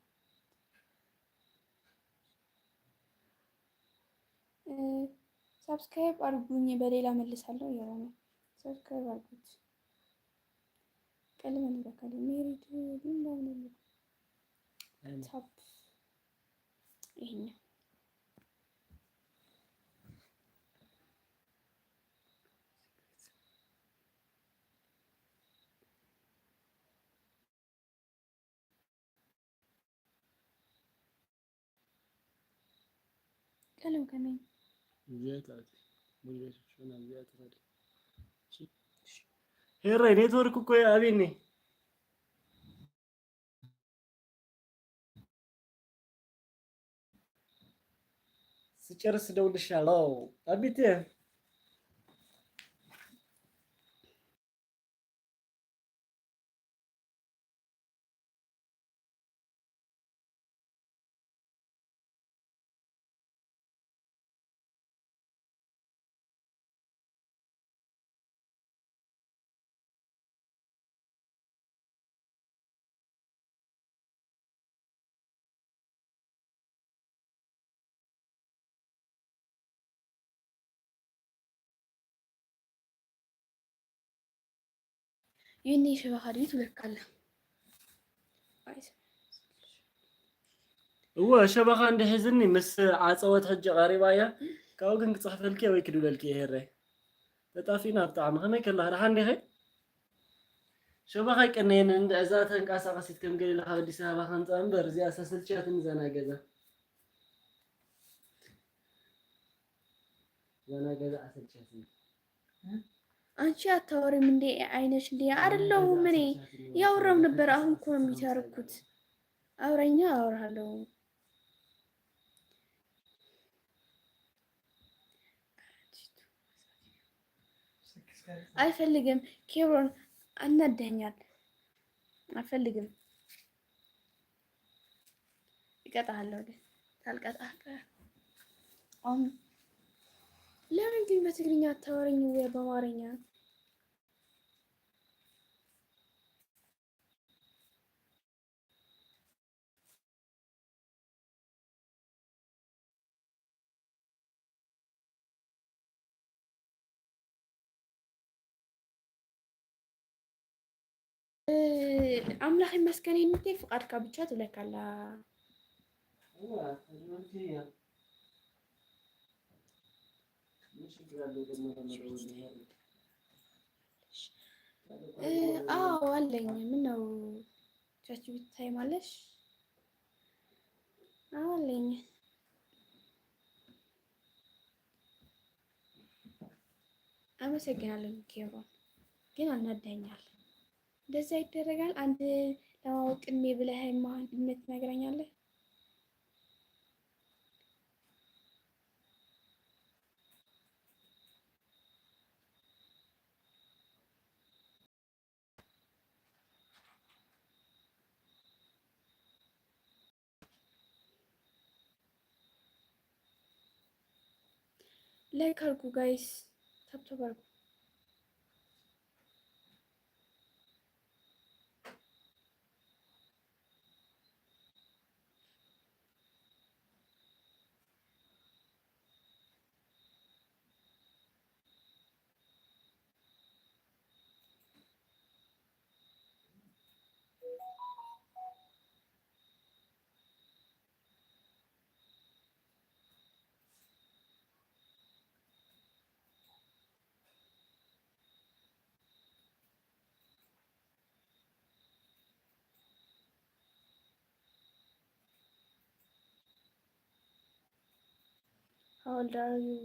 እ፣ ሳብስክራይብ አድርጉኝ፣ በሌላ መልሳለሁ እያለ ነው። ሳብስክራይብ አድርጉት። ቀለም እንበካለን። ሜሪት ግን ለምን የለም? ታፕ ይሄኛው ቀለም ከመይ? እዚኣ ትኣቲ። ሙሉ ቤት ሽና እዚኣ ትረዲ። ሄራይ ኔትወርክ እኮ ይኣብኒ። ስጨርስ ደውልሻለሁ። ኣቢቴ ዩኒ ሸበኻ ድዩ ትብለካ ኣላ? እወ ሸበኻ እንድሕዝኒ ምስ ዓፀወት ሕጂ ቀሪባ እያ። ካብኡ ግን ክፅሕፈልኪ ወይ ክድውለልኪ እየ ሄረይ። ተጣፊእና ብጣዕሚ። ከመይ ከለኻ ደሓን ዲኺ? ሸበኻ ኣይቀነየንን እንድዒ እዛ ተንቀሳቐሲት ከም ገሊላ ካብ ኣዲስ ኣበባ ከምፃ እምበር እዚኣ ሰስልቻትኒ እዛ ናይ ገዛ። እዛ ናይ ገዛ ኣሰልቻትኒ። አንቺ አታወሪም እንዴ? አይነሽ እንዴ? አይደለሁም እኔ ያወራው ነበር። አሁን እኮ ነው የሚታረኩት። አውራኛ አወራለሁ። አይፈልግም። ኬብሮን አናደኛል። አልፈልግም። እቀጣለሁ ግን ታልቀጣ። አሁን ለምን ግን በትግርኛ አታወራኝ ወይ በአማርኛ? ኣምላኽ ይመስገን ይንቴ ፍቃድካ ብቻ ትብለካ ኣላ። አዎ አለኝ። ምን ነው ቻችቢት ታይም አለሽ? አዎ አለኝ። አመሰግናለሁ ኬብሮን፣ ግን አናደኛል። እንደዛ ይደረጋል። አንድ ለማወቅ ቅድሜ ብለህ የማይሆን እምነት ትነግረኛለህ? ላይክ አርጉ ጋይስ፣ ታብታብ አርጉ። How old are you?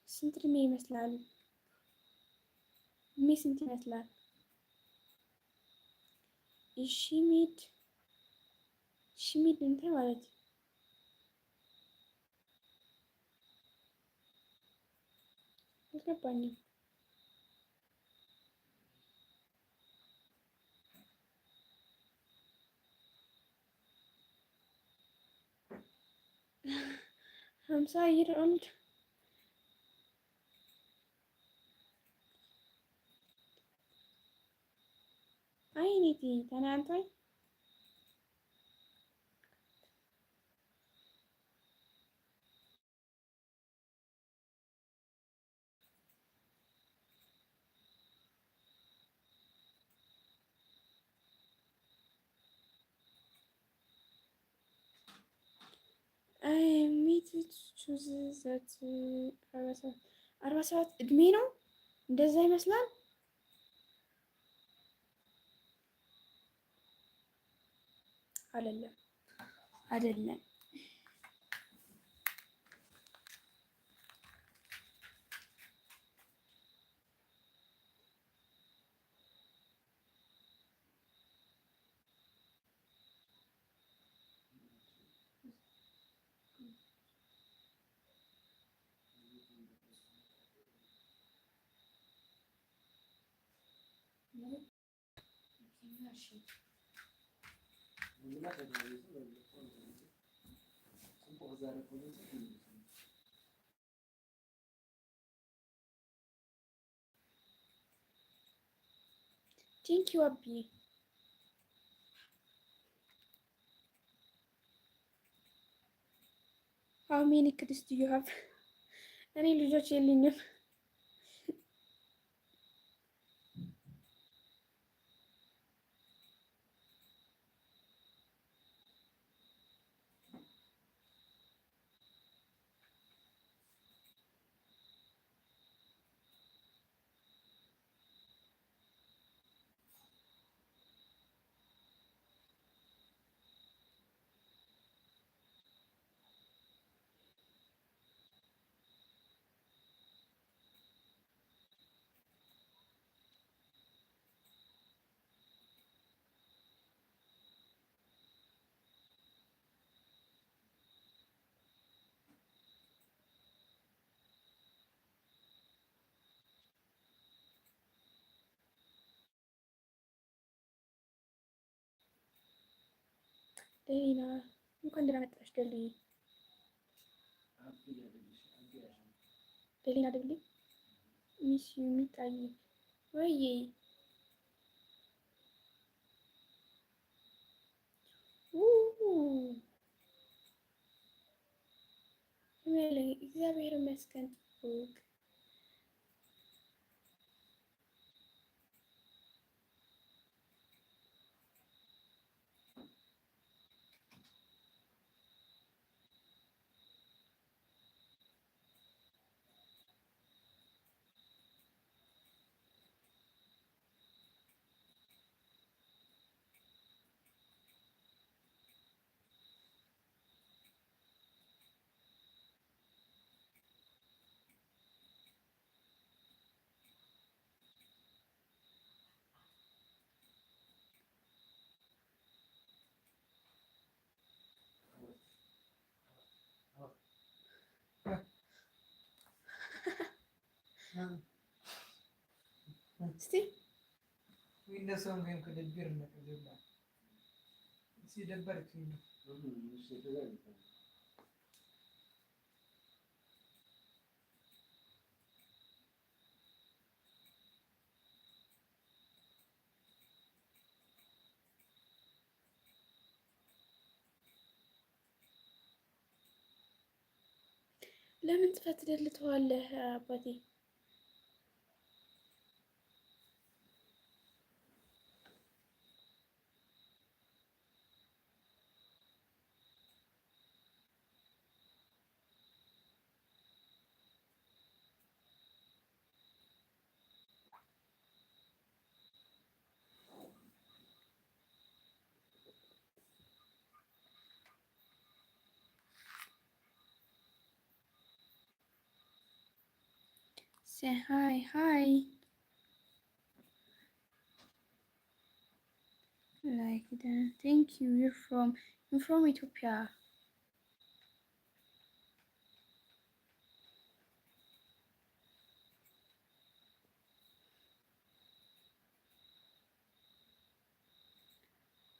ስንት እድሜ ይመስላል? እድሜ ስንት ይመስላል? Is she mid? She mid እንታይ ማለት እዩ? አልገባኝም። ሀምሳ year old አይኔቲ ተናንታይ I admitted to the that አርባ ሰባት እድሜ ነው እንደዛ ይመስላል። አይደለም አይደለም። ምንድነው ተጋቢዙ ወይም ጽቡቅ ዛሬ ኮሜንት ይመልሳል። Thank you ኣቢ። How many kids do you have? እኔ ልጆች የሉኝም። ደሊና፣ እንኳን ደህና መጣሽ ደሊ። ደሊና ደብሊ፣ ሚስ ዩ ሚጣይ። ወይ ው። ከመይ ኣለኺ? እግዚኣብሔር ይመስገን ጽቡቅ። እስቲ ዊንዶስ ኦን ኮይንኩ ደቢር ነቀ ዝብላ። እሲ ደበርክ። ለምን ጽፈት ትደልተዋለህ አባቴ? Say hi, hi. Like that. Thank you. You're from, I'm from Ethiopia.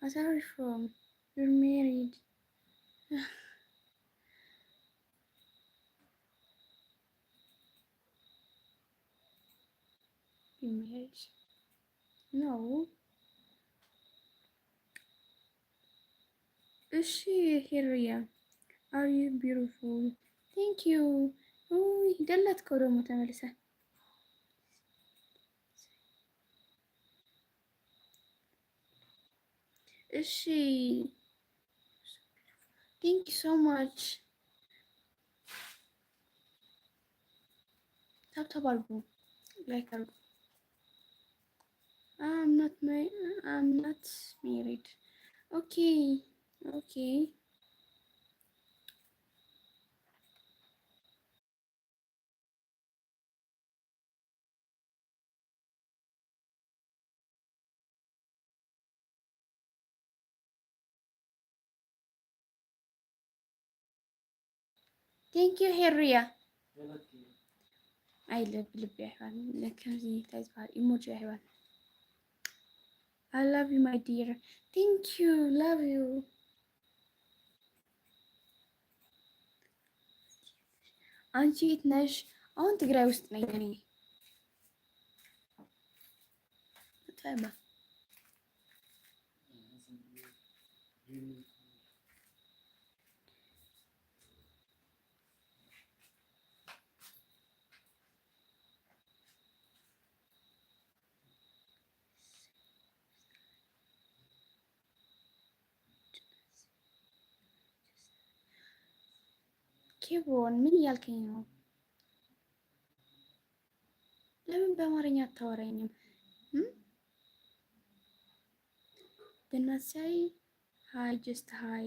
What are you from? You're married. You married? No. እሺ ሄርያ፣ are you beautiful? Thank you. ውይ ደለት እኮ ደግሞ ተመልሰ። እሺ thank you so much. ታብታብ አድርጉ፣ ላይክ አድርጉ። I'm not my, I'm not married. Okay, okay. Thank you ሄርያ። I love ልቢ ኣይባል። ከምዚ እንታይ ዝበሃል ኢሞጂ ኣይባል። I love you, my dear. Thank you. Love you. አንቺ የት ነሽ? አሁን ትግራይ ውስጥ ነኝ እኔ። ታይማ ኬብሮን ምን እያልከኝ ነው? ለምን በአማርኛ አታወራኝም? እም? Then must say hi, just hi.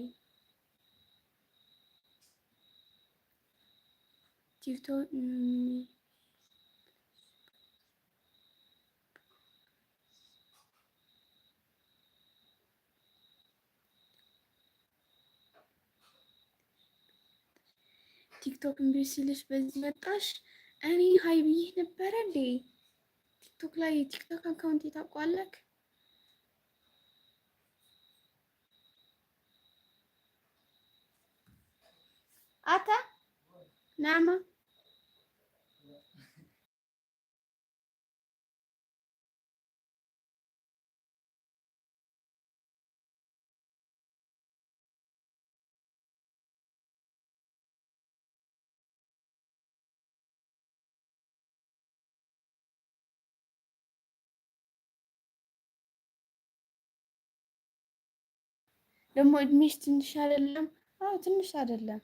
TikTok, mm, ቲክቶክ እምቢ ሲልሽ በዚህ መጣሽ። እኔ ሀይ ብዬሽ ነበረ እንዴ? ቲክቶክ ላይ ቲክቶክ አካውንት ታውቋለክ? አታ ናማ ደግሞ እድሜሽ ትንሽ አይደለም? አዎ ትንሽ አይደለም።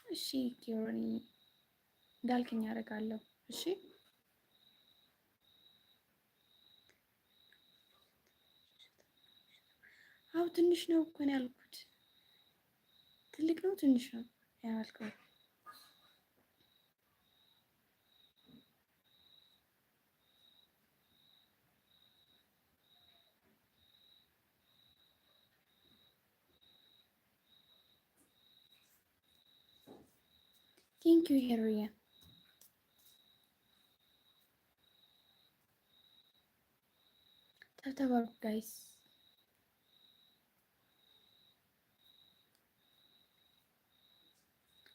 እሺ ኪሮኒ እንዳልከኝ አደርጋለሁ። እሺ አው ትንሽ ነው እኮ ነው ያልኩት። ትልቅ ነው ትንሽ ነው ያልከው? Thank you ሄሩዬ። ታብታብ አድርጉ ጋይስ።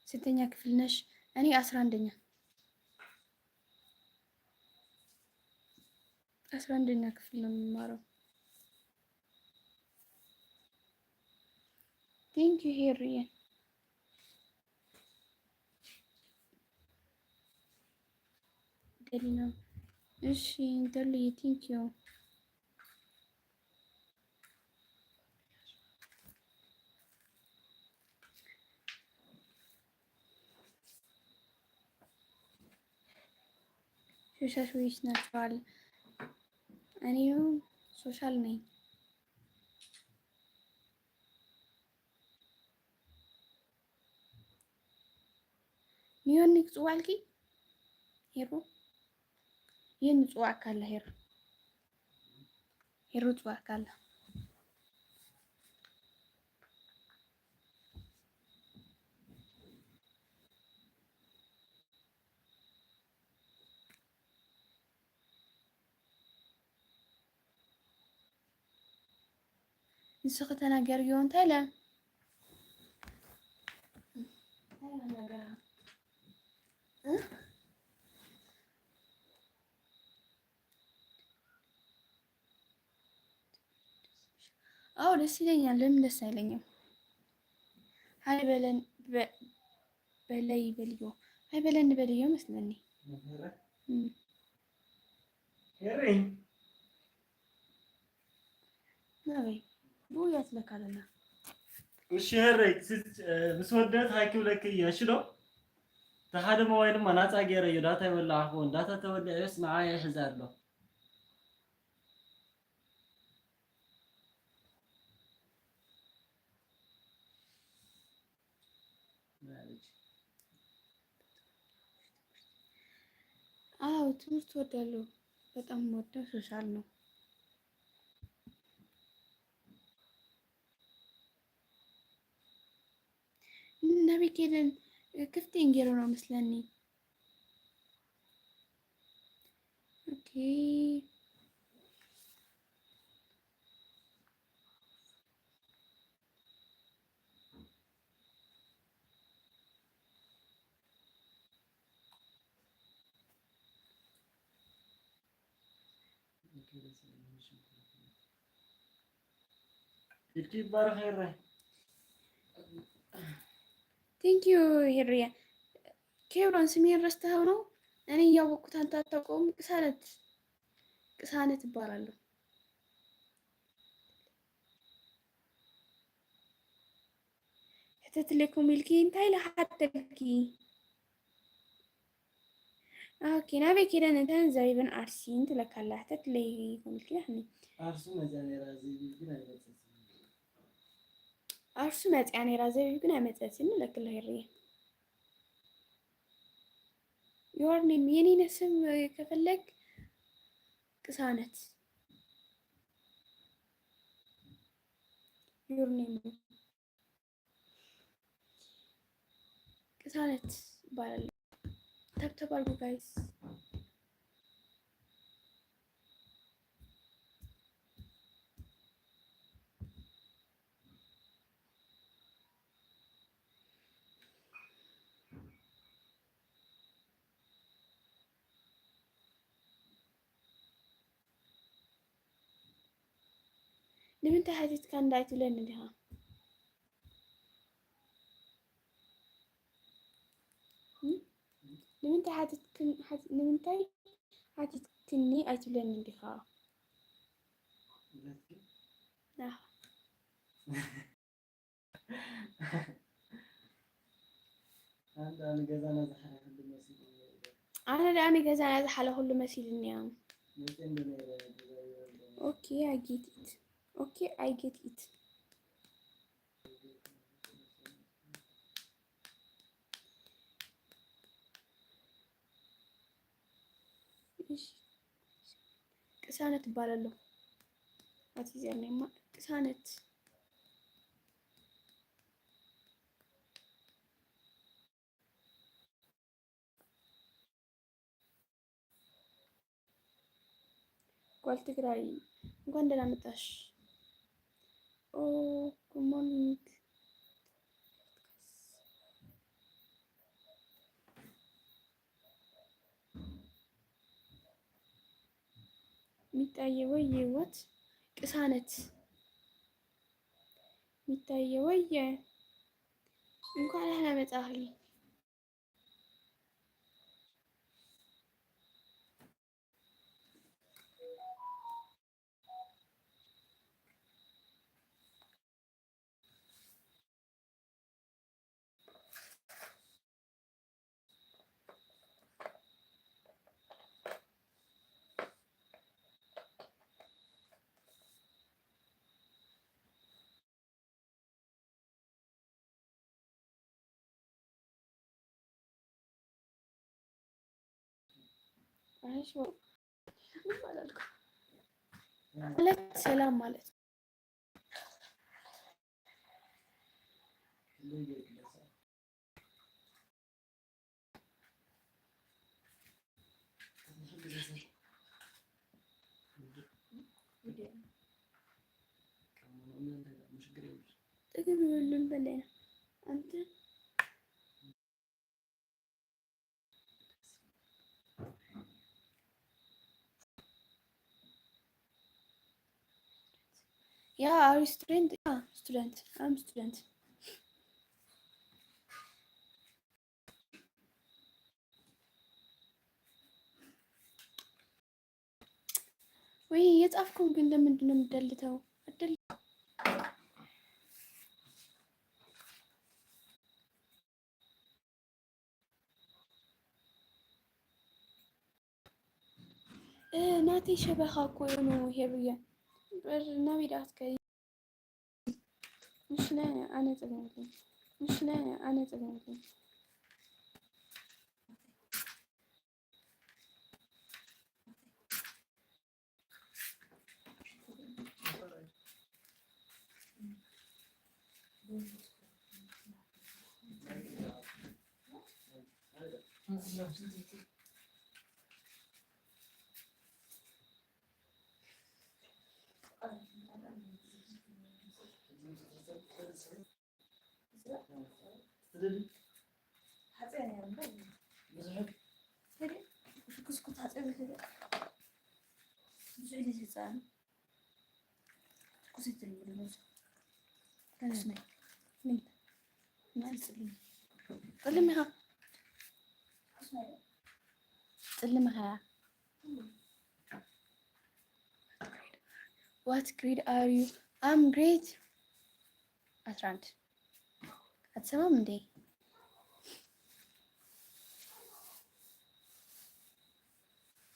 ስንተኛ ክፍል ነሽ? እኔ አስራ አንደኛ አስራ አንደኛ ክፍል ነው የምማረው። Thank you ሄሩዬ። ገሊና እሺ፣ ደልዬ thank you። ሶሻል ወይስ ናቹራል? እኔ ሶሻል ነኝ። ኒዮኒ ክጽዋዕልኪ ሄሩ? ይህን ጽዋዕ ካለ ሄሩ? ሄሩ ጽዋዕ ካለ ንስኺ ተናገርዮ እንታይ ኢለ? አዎ ደስ ይለኛል። ለምን ደስ አይለኝም? ሀይ በለን በ- በለይ በልዮ ሀይ በለን በልዮ መስለኒ። እም። ናበይ ብኡ እያ ትለካ ኣለና። እሺ ሄረይ ስት- ምስ ወደት ሃይ ክብለክ እየ እሺ ዶ? ተሓደ ሞባይል ድማ ናፃ ገይረ እዩ ዳታ ይወላዕ ክኸውን ዳታ ተወሊዐ ዮስ ንዓይ ይሕዝ ኣሎ። አዎ ትምህርት እወዳለሁ። በጣም ወደው ሶሻል ነው። ናበይ ከይደን? ክፍቲ እንጌሮ ነው መስለኒ። ኦኬ። ኢድኪ ይባረኽ ሄረ። Thank you ሄርየ። ኬብሮን ስሜን ረስተኸው ነው? እኔ እያወቅኩት አንተ አታውቀውም። ቅሳነት ቅሳነት እባላለሁ። ሕተትለይ ኮሚልኪ እንታይ ኢለ ሓተልኪ? ኦኬ ናበይ ከይደን እንተን ዘቢብን ኣርሲን ትለካላ። ሕተትለይ ኮሚልኪ ዳሕኒ ኣርሱ መዚኣ ነይራ፣ ዘቢብ ግን ኣይመጸትን። ኣርሱ መጺኣ ነይራ፣ ዘቢብ ግን ኣይመጸትን። ለክለ ሄርየ your name የኔን ስም ከፈለግ ቅሳነት your name ቅሳነት እባላለሁ። ተብተብ አድርጉ ጋይስ። ንምንታይ ሓቲትካ እንዳ ኣይትብለኒ ዲኻ? እም? ንምንታይ ሓቲትክን-፣ ሓቲ-፣ ንምንታይ ሓቲትክኒ ኣይትብለኒ ዲኻ? ናኻ። ኣነ ደኣ ንገዛና ዝሓለፈሉ መሲሉኒ። ኣነ ደኣ ንገዛና ዝሓለፈሉ መሲሉኒ እያ። መቼ እንደነበረ ገዛ ይበል። ኦኬ፣ I get it። ኦኬ፣ I get it። እሺ። ቅሳነት እባላለሁ። ኣቲ ዚያኔማ ቅሳነት። ጓል ትግራይ እንኳን ደህና መጣሽ። ኦ፣ good morning። ሚጣየ ወየ፣ what? ቅሳነት። ሚጣየ ወየ፣ እንኳን ደህና መጣኺ። ማለት ሰላም ማለት ነው። ጥግብ ይበሉን በላይ ነው። አንተ Yeah, are you student? Yeah, student. I'm student. ወይ የጻፍኩም ግን ለምንድን ነው የምደልተው? አደል እ፣ ናተይ ሸበኻ እኮ እዩ ሄሩየ። እምበር ናበይ ደኣ ትከዲ? ምሽነ ኣነ ጸገምኩ። ምሽነ ኣነ ጸገምኩ። ጸሊም ኢኻ። ጸሊም ኢኻ። What grade are you? I'm grade ዓስራ አንድ። ኣትሰማም እንዴ?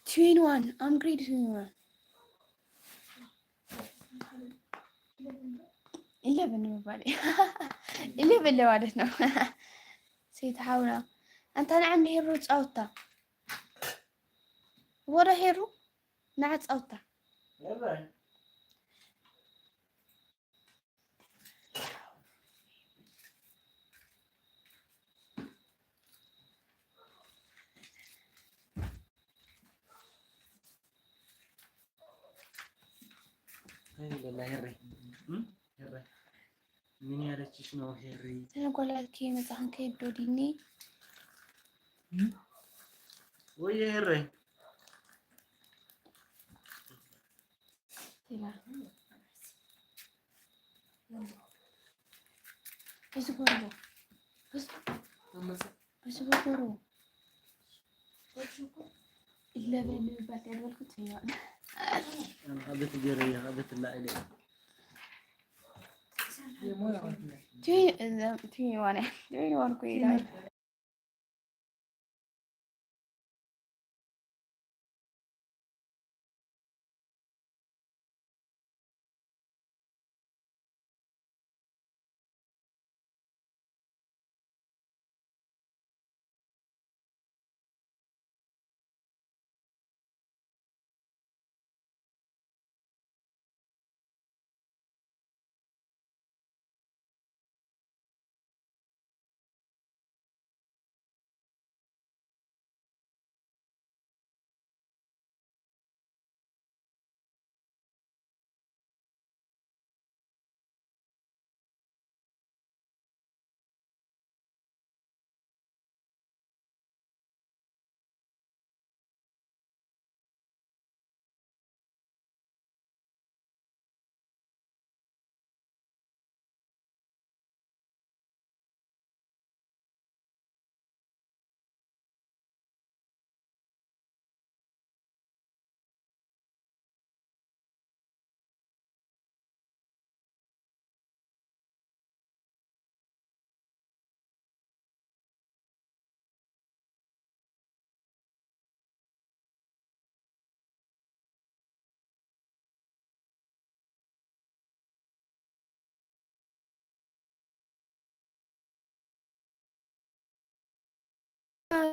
Twenty one. I'm grade twenty one. Eleven ንምባል። Eleven ለማለት ነው። ሴት ሓውና። ኣንታ ንዓም ሄሩ ጻውታ። ወደ ሄሩ ንዓ ጻውታ። ሄሪ፣ ሄሪ። ምን ያለችሽ ነው ሄሪ? ተነጓላት ከየመጻኽን ከየዶ ዲኒ? ወይ ሄሪ። እዚ ጎርቦ። እዚ ጎርቦ። ኢለቨን ንምባል ያልበልኩት እያ። ኣበት ገረ ኣበት ላይለ። ቲ ቲ ዋነ ቲ ዋን ኮ ይላል።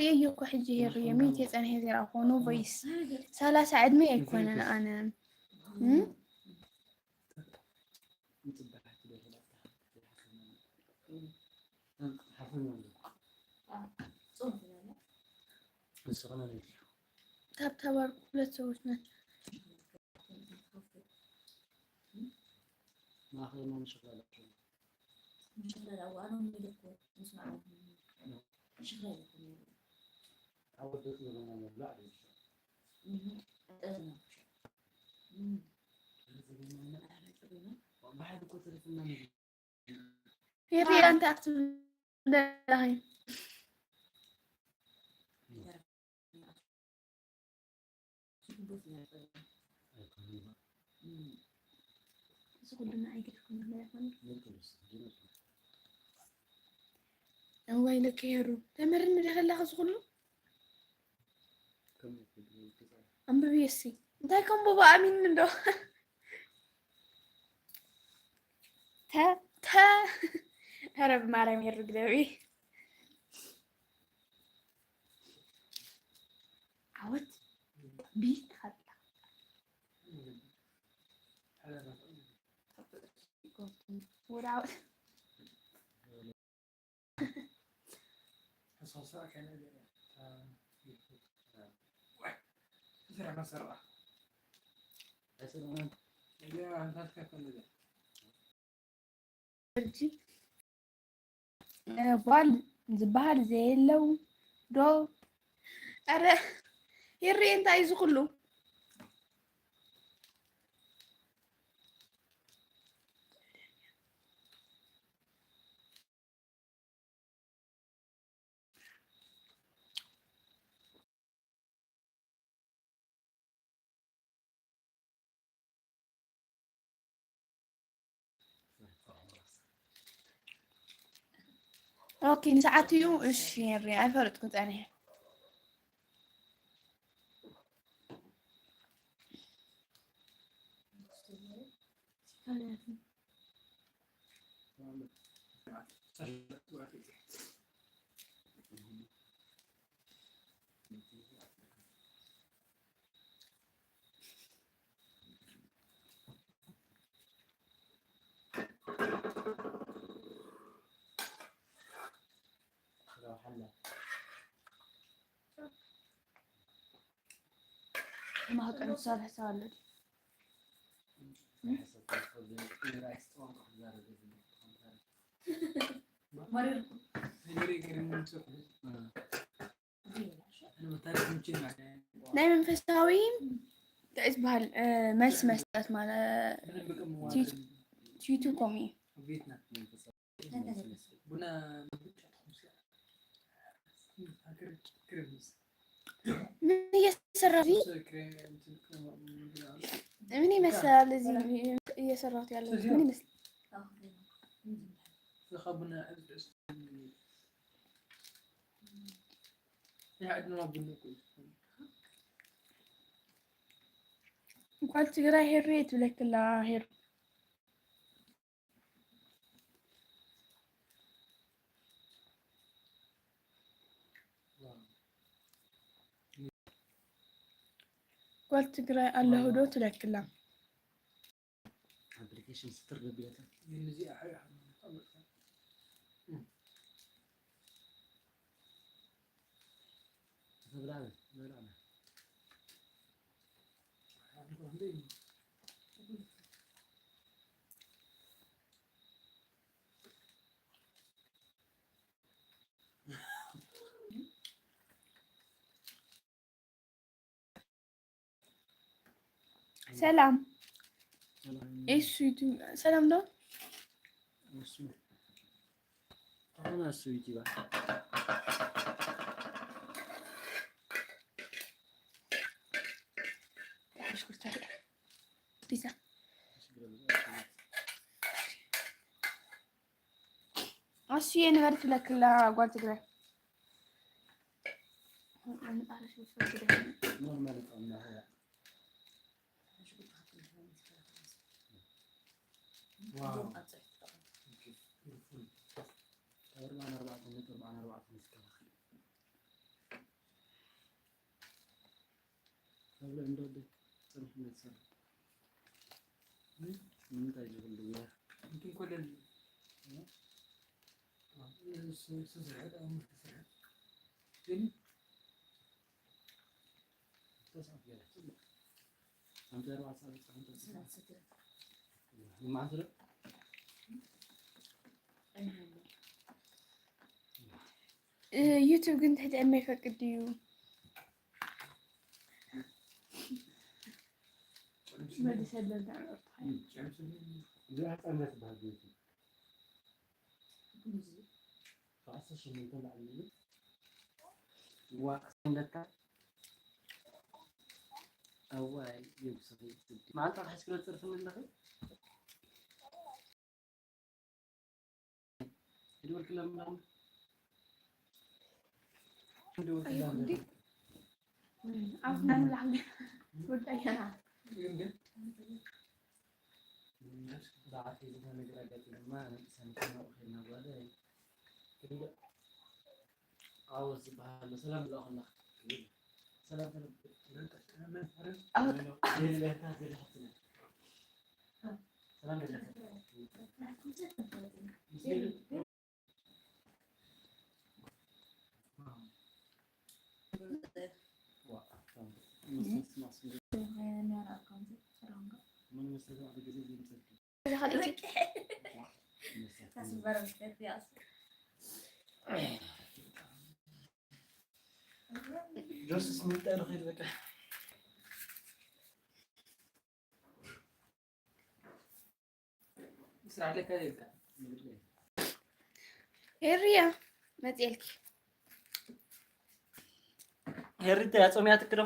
የየኳ ሕጂ ሄርየ ሚት የጸንሐ ዜራ ኾኑ ቮይስ ሰላሳ ዕድመ ኣይኮነን ኣነ። ታብታብ አድርጉ። ሁለት ሰዎች ናቸው። የሪ ኣንቲ ኣክት ደላኺ እዚ ኩሉ ንዓይ ግድፍኩም ይኾን? እዋይ ለከ የሩ ተመርኒ ደኸላኺ እዚ ኩሉ ኣንብቢ እስኪ። እንታይ ከንብቦ ኣሚን እንዶ? ተ፣ ተ፣ ኧረ ብማርያም የሩ ግደፊ። ዓወት ቢ ተኸላ። ወደ ዓወት። ስራሕ መሰራ። ኣይሰራን። እዚኣ ኣንታት ከፈለገ። ሕጂ እ፣ ጓል ዝበሃል ዘየለው ዶ? ኣረ ይርኢ እንታይ እዩ ዝኩሉ? ኦኬ፣ ንሰዓት እዩ። እሺ፣ የሪ ኣይፈለጥኩ ጸኒሐ። ማህፀን ዝሰርሕ ሰብ ኣሎ ድዩ? ናይ መንፈሳዊ እንታይ ዝበሃል መልሲ መስጠት ማለት ዩቱብ ከምኡ እዩ። ምን እየሰራህ? ምን ይመስላል እዚህ እየሰራሁት ያለሁት? ምን ይመስላል? ጓል ትግራይ ሄሪ ትብለክላ ሄሩ። ጓል ትግራይ ኣለሁ ዶ ትለክላ? ኣፕሊኬሽን ስትር ገቢረታ። ሰላም ኤሱ፣ ሰላም ዶ? ኣሁን እሱ ዩቲባ ሽኩርታ ሪዛ ኣስዬ ንበር ትለክላ ጓል ትግራይ። ኣብ ልዕሊ ወደይ ጽንሕ ኢለ ዝሰርሕ። ንምንታይ ዝብል ድውያ? ዩቱብ ግን ትሕቲ ዕድመ ይፈቅድ ድዩ? ዋ ክሰምለካ ኣዋይ የብስኺ ስዲ መዓልቲ ክሕሽ ክነፅርፍኒ ኣለኺ። ይደወልክላ ምላም ይደወልክላ ምላም ወዳያና ግን ግን ብዓት ዝኾነ ነገር ኣጋጢሙና ንሰምተና ኸና ጓለ ዓወት ዝበሃል ሰላም ዝለኣኹና ሰላም ምን መሰለህ፣ ሓደ ጊዜ ዘይምሰልክ። እዛ ካልኣይቲ። ጆስስ ምጣ ኢሉ ኸይዱ በቃ። ስራሕ ኣለካ ኢልካ። ሄሪያ መፅኤልኪ። ሄሪተ ኣጾምያትክ ዶ?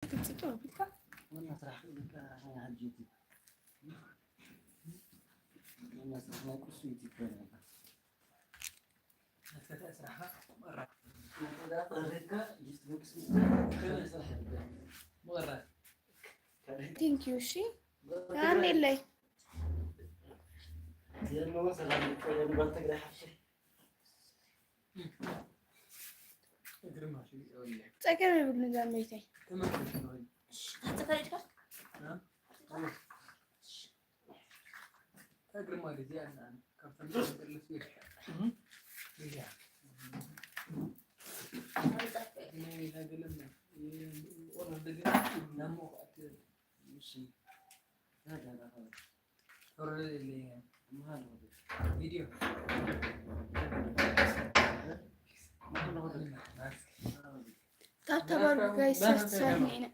ትምፅእ ዶ ኣቢልካ? ዋና ስራሕ ኢልካ ናይ ሓጂ ዩቲዩብ። ዋና ስራሕ ናይ ቁርሲ ዩቲዩብ ኮይና ኢልካ። Thank you። እሺ፣ ኣሜለይ። ጸገም የብሉን ዛመይተይ። ታብታብ ኣድርጉ ጋይስ፣ ሰርት ሰርት ኢና።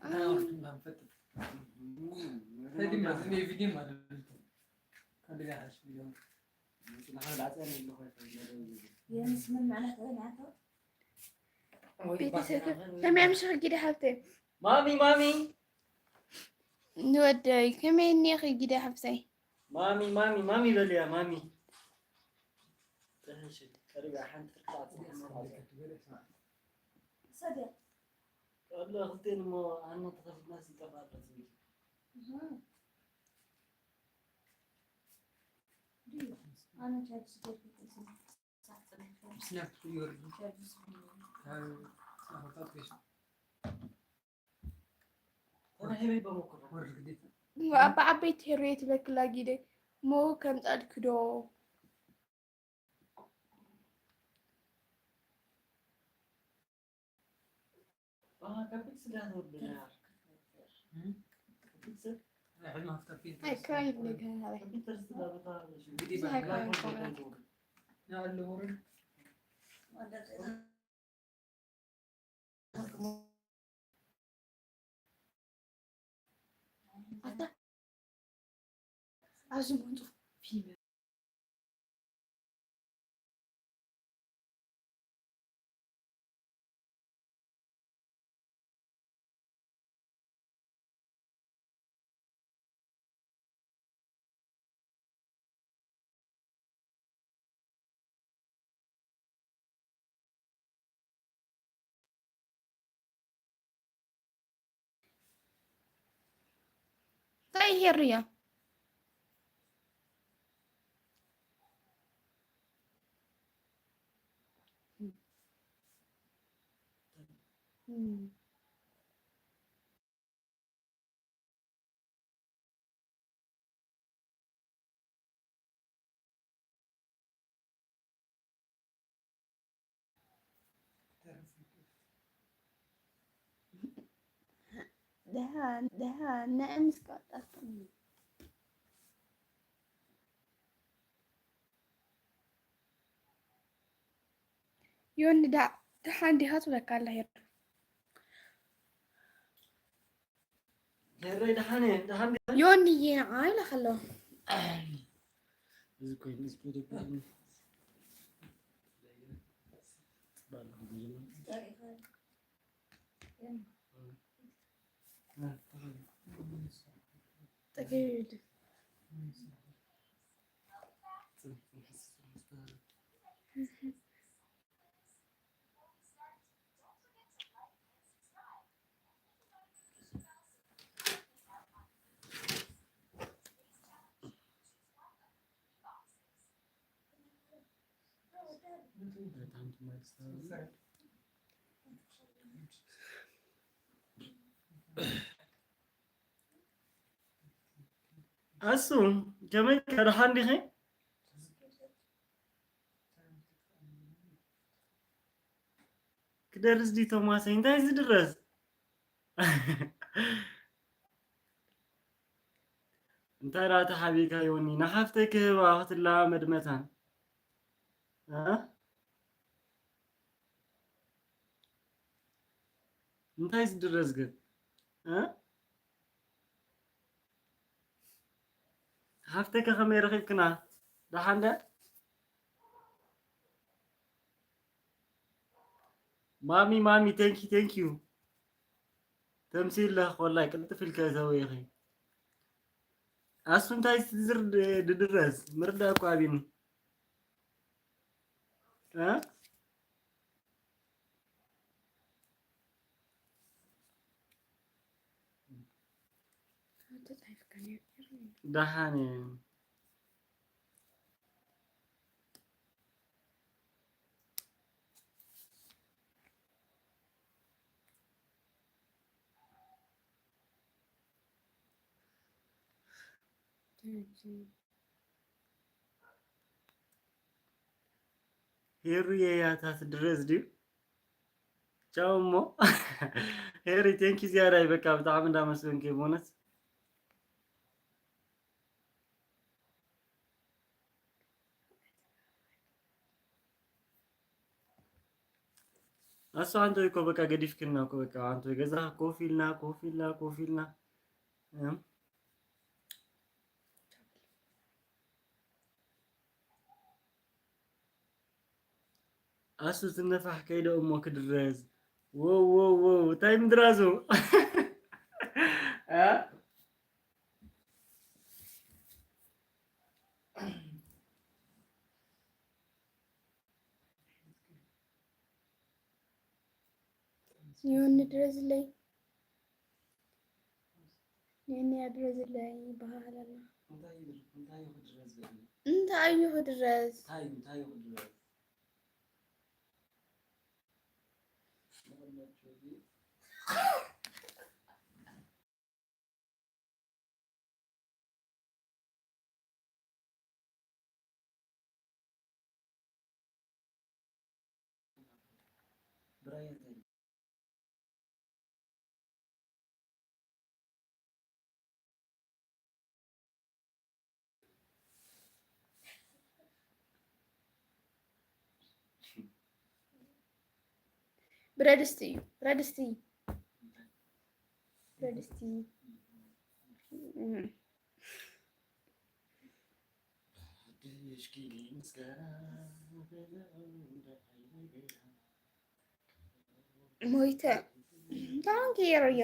ቤተሰብ ከመይ ኣምሽኺ ጊደ ሓብተይ? ማሚ፣ ማሚ። ንወደይ ከመይ እኒኺ ጊደ ሓብተይ? ማሚ፣ ማሚ፣ ማሚ በልያ፣ ማሚ። እሺ፣ ቀሪባ ሓንቲ ክልተ ሰድያ። ቀሎ ክልቴን እሞ ኣነ ተኸፊትና ዝጠፋ ኣሎ ዝብል። እህ። ድዩ? ኣነ ቻርጅ ስደርኩ ስናፕ ይወርድ። ቻርጅ ስደርኩ። ካብ ሳፋ ፔጅ። ወርድ ግዴታ። ብዓበይቲ ሄሮየ ትበክላ ጊደ ሞ ከምጻልኪ ዶ? ኣታ ኣብዚ መንጹፍ ፊልም እንታይ ሄርያ? ደሃን ደሃን ናይ ምስ ቀጣልኩም ዮኒ ዳ-፣ ደሓን ዲኻ ትብለካ ኣላ ሄሩ። ሄረይ ደሓን እየ፣ ደሓን ዲኻ? ዮኒዬ ንዓይ ኢላኸ ኣለኹ። እዚ ኮይኑ፣ እዚ ኮይኑ። ኣሱ፣ ከመይ፣ ደሓን ዲኺ? ደርዝ ድዩ ቶማሰይ? እንታይ ዝድረዝ? እንታይ ደኣ ተሓቢእካዮኒ? ንሓፍተይ ክህባ ክትላመድ መታን። እ? እንታይ ዝድረዝ ግን? እ? ሓፍተይ ከ ከመይ ረኺብክና? ደሓን ደ? ማሚ፣ ማሚ፣ thank you፣ thank you። ተምሲል ለኽ ወላይ ቅልጥፍ ኢልካ ተወይኺ። ኣሱ እንታይ ዝዝር ድ-፣ ድድረዝ ምርዳእ እኮ ኣቢኒ። እ? ደሓን እየ። ሄሩየ ያታት ድረስ ድዩ? ቻው እሞ። ሄሪ፣ thank you ዝያዳይ፣ በቃ ብጣዕሚ እንዳመስገንኩ እየ ብእውነት። ኣሱ ኣንቶይ እኮ በቃ ገዲፍክና እኮ በቃ ኣንቶይ ገዛ ኮፍ ኢልና፣ ኮፍ ኢልና፣ ኮፍ ኢልና። እም። ኣሱ ትነፋሕ ከይደ እሞ ክድረዝ። ዎ፣ ዎ፣ ዎ፣ እንታይ ምድራዙ? እ? ዮኒ ድረዝለይ። ዮኒ ድረዝለይ ይበሃል ኣሎ። እንታይ እዩ ድር-፣ እንታይ እዩ ክድረዝ ዘድሊ? እንታይ እዩ ክድረዝ? እንታይ እዩ፣ እንታይ እዩ ክድረዝ? ብረድስቲ እዩ፣ ብረድስቲ። ብረድስቲ። እም። ሞይተ። እንታይ ጌሩ እዮ?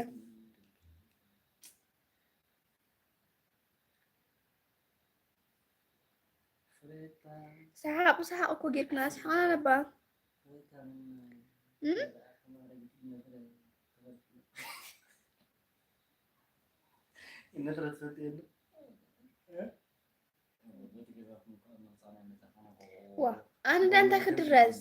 ሰሓቕ ሰሓቕ እኮ ጌርክና፣ ሰሓቕና ነባ። እም? ዋ፣ ኣነ ዳ እንታይ ክድረዝ?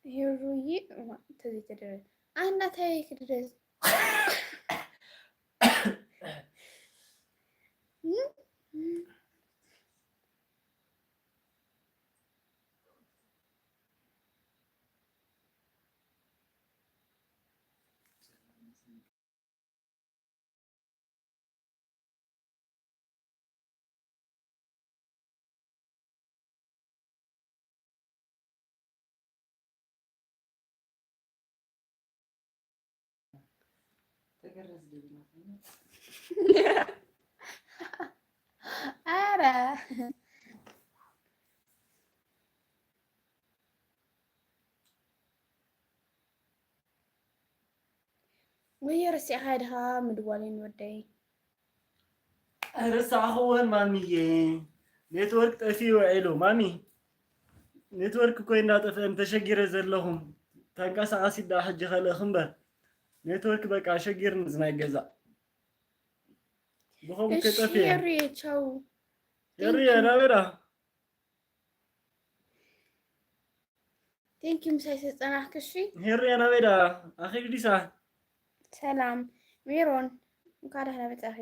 ሄሩዬ፣ እዋ፣ እንተዘይተደረዘ። ኣነ እንታይ ክድረዝ? ኧረ ወዮ ረሲዕኻ ድኻ ምድዋለይ ንወደይ? ኣይረሳዕኽዎን ማሚዬ፣ ኔትወርክ ጠፊኡ ውዒሉ። ማሚ፣ ኔትወርክ እኮ እንዳጠፍአን ተሸጊረ ዘለኹም። ተንቀሳቐሲት ደኣ ሕጂ ከልእኽ እምበር፣ ኔትወርክ በቃ ሸጊርኒ እዚ ናይ ገዛ። ብኸምኡ እሺ፣ ከጠፍየ። ሄሩዬ፣ ቻው። ሄሩዬ፣ ናበይ ደኣ? Thank you ምሳይ ዝተጸናሕኪ። እሺ ሄርያ ናበይ ደኣ ኣኺሉ ዲሳ? ሰላም ሜሮን፣ እንኳዕ ደህና መጻኺ።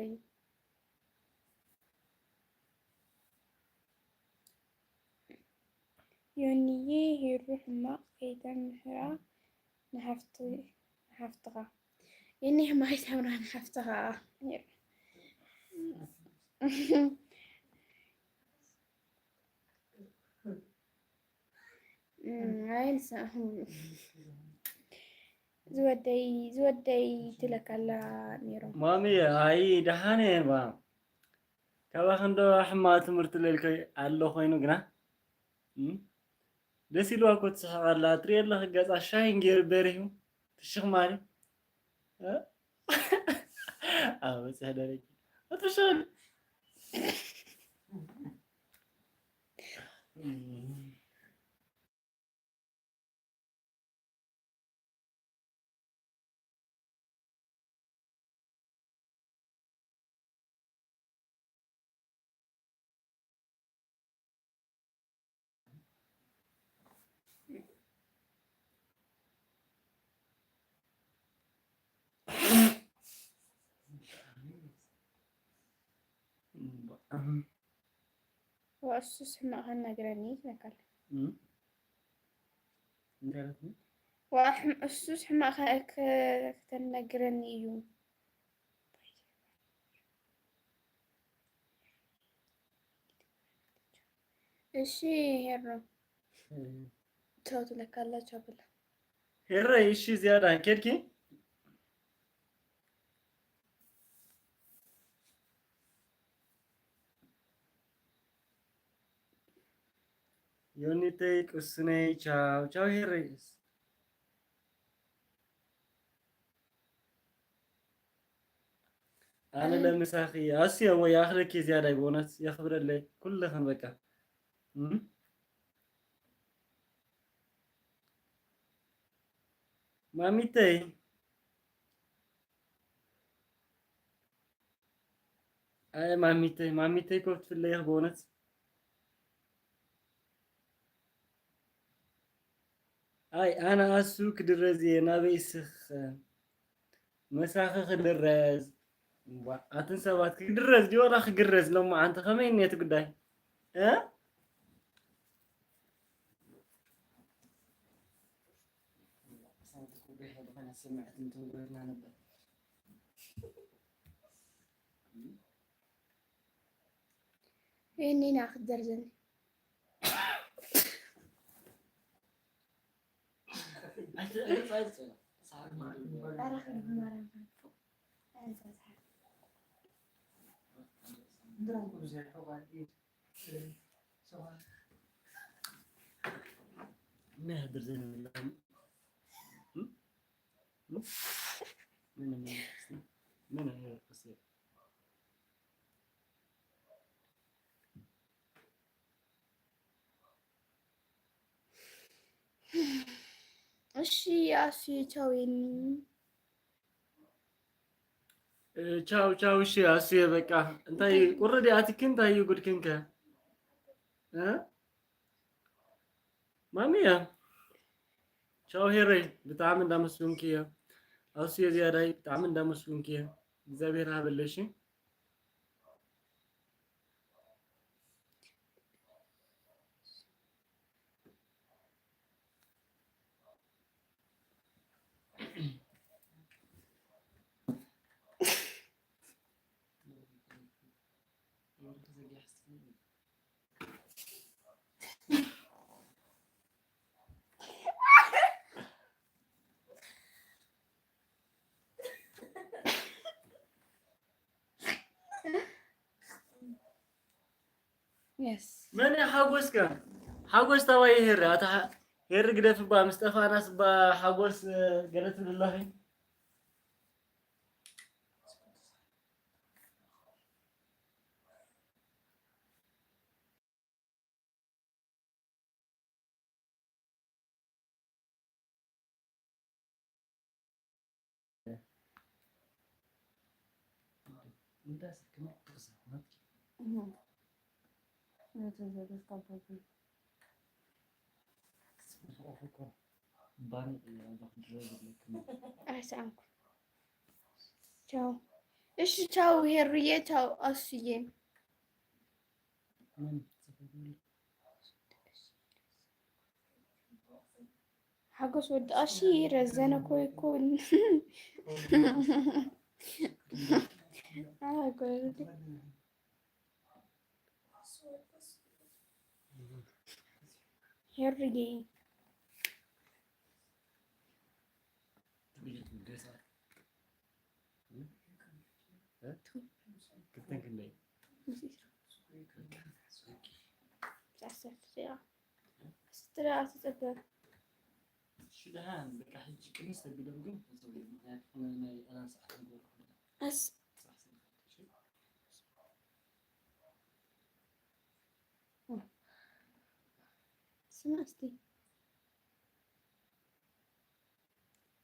ዮኒዬ ሄሩ ሕማቕ ከይተምህራ ንሓፍቲ ንሓፍትኻ። ዮኒ ሕማቕ ከይተምህራ ንሓፍትኻ። ዝወደይ ዝወደይ ትለካላ ኔሮም። ማሚ ኣይ ደሓን እየ ባ ካባኽንዶ ሕማቕ ትምህርቲ ለልከ ኣሎ ኮይኑ ግና ደስ ኢልዋ እኮ ትስሕቕ ኣላ። ትሪኦ ኣለኺ ገጻ ሻይን ገይሩ በሪሁ ትሽኽማኒ ኣብ በጽሐ ደረጃ ኣትሽኽል ወእሱስ ሕማቕ ከነግረኒ ይትነካል። እንተረትኒ ወእሱስ ሕማቕ ከተነግረኒ እዩ። እሺ ሄሮ ቻው ትለካ ኣላ። ቻው በላ። ሄረይ እሺ ዝያዳ ኬድኪ ዮኒተይ ቅስነይ ቻው ቻው ሄረይ ኣነ ለምሳኺ ኣስየ እሞ ይኣኽለኪ ዝያዳይ ብእውነት የኽብረለይ ኩልኽን በቃ እም? ማሚተይ ኣይ ማሚተይ ማሚተይ እኮ ትፍለይኽ ብእውነት ኣይ ኣነ ኣሱ ክድረዝ እየ ናበይ ስኽ መሳኺ ክድረዝ ኣትን ሰባት ክድረዝ ድዩ ዋላ ክግረዝ ሎማዓንቲ ከመይ እኒአቲ ጉዳይ ይህኒና ክትደርዘኒ ምን ያህል ደርዘን የለም? ምን ምን ምን እሺ ኣስዩ ቻው የኒ ቻው ቻው። እሺ ኣስየ በቃ እንታይ ቁሪ ዲኣትኪ እንታይ እዩ ጉድክንከ ማሚያ ቻው ሄረይ ብጣዕሚ እንዳመስግንኪ እየ ኣስየ ዝያዳይ ብጣዕሚ እንዳመስግንኪ እየ እግዚኣብሔር ሃበለሽ መን ሓጎስከ ሓጎስ ታባይ ሄሪ ኣታ ሄሪ ግደፍ ባ ምስ ጠፋናስ ባ ሓጎስ ገለ ትብል ኣለኺ ንስኹም እኮ ባኒ ቀይራ እዛ ክድረ ዘለኩም። ኣይሰኣንኩ። ቻው። እሺ ቻው ሄሩዬ፣ ቻው ኣሱዬ። መን ጽፈትኒ? ሓጎስ ወዲ ቀሺ ረዘነ ኮይኩን። ኣጎል ሄሩዬ። ክልተን ክንደይ? ዓሰርተ ደቂቃ። ዓሰርተ ደቂቃ ትጽበ። ሽድሃን በቃ ሕጂ ቅንስ ተቢሎም ግን ተሰውዩ። ምክንያቱ ናይ ዕላል ሰዓት ንገርኩም። ኣስ- ስራሕ ስራሕ። ስማ እስቲ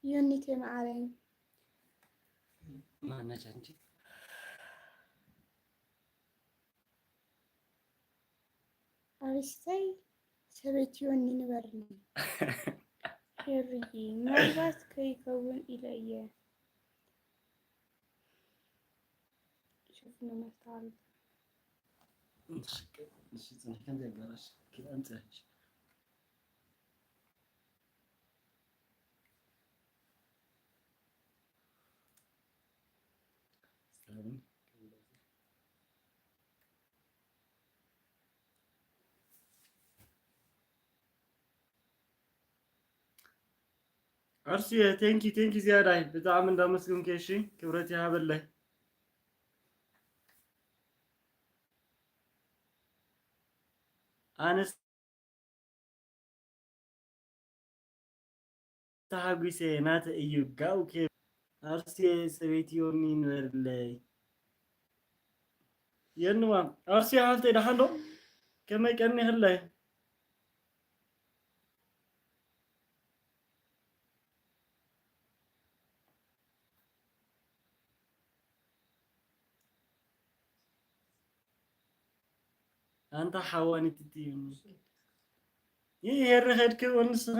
ዮኒቴ መዓረይ። ማነች አንቺ? ኣሪስተይ ሰበይቲ ዮኒ ንበርኒ። ሄርዬ ምናልባት ከይከውን ኢለ እየ። ሸፍኖ መስተዋል እሺ፣ ጽንሕ ከም ዘይበላሽ ክኣንጽሽ። ኣርሲየ፣ ቴንኪ፣ ቴንኪ ዝያዳይ፣ ብጣዕሚ እንዳመስግንከ፣ እሺ፣ ክብረት ይሃበለይ። ኣነስ ተሓጒሰ፣ ናተ እዩ፣ ጋኡ ኬ-፣ ኣርሲየ፣ ሰበይቲ ዮኒ ንበርለይ። የንዋ፣ ኣርሲየ ሓፍተይ፣ ደሓን ዶ? ከመይ ቀኒኽለይ? ኣንታ ሓዋኒት እቲ ይህ ሄሪ ኸድክ ወንስኸ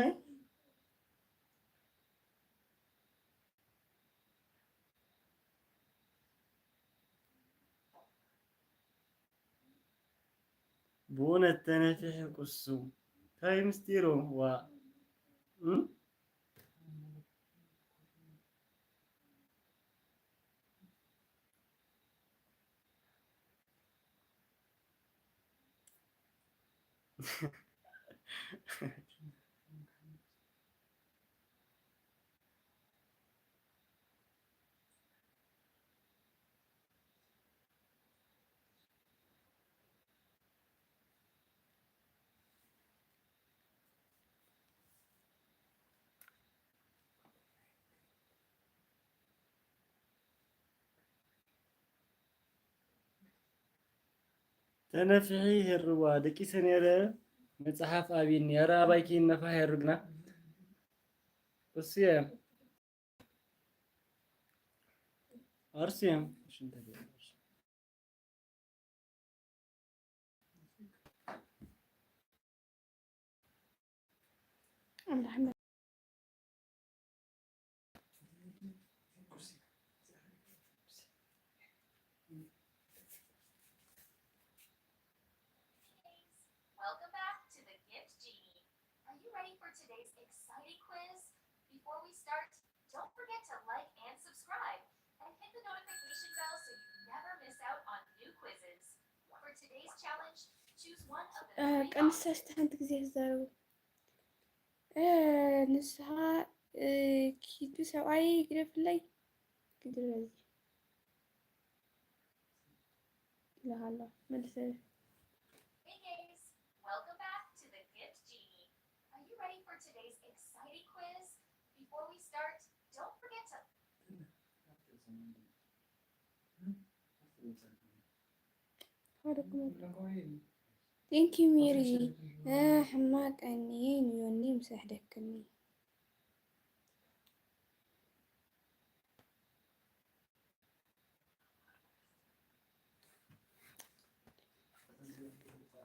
ብእውነት ተነፊሑ ቅሱ። እንታይ ምስጢሩ? ዋ። እም? ተነፍሒ ሄርዋ፣ ደቂሰ ነይረ፣ መጽሓፍ ኣብይኒ። ኧረ ኣባይኪ ይነፋ ሄሩ ግና። እሱየ። ኣርሲየ። Welcome back to the Gift Genie. Are you ready for today's exciting quiz? Before we start, don't forget to like and subscribe and hit the notification bell so you never miss out on new quizzes. For today's challenge, choose one of the three ቀንሳ options. እስቲ ሓንቲ ግዜ ክዛረቡ። እ፣ ንስኻ፣ እ፣ ኪዱ ሰብኣይ ግደፍለይ። ግድረዚ። ኢልኻ ኣሎ። መልሰ። Hey guys, welcome back to the Gift Genie. Are you ready for today's exciting quiz? Before we start, don't forget to Thank you ሜሪ። እ፣ ሕማቅ እኒ ንዮኒ ምስ ኣሕደክኒ።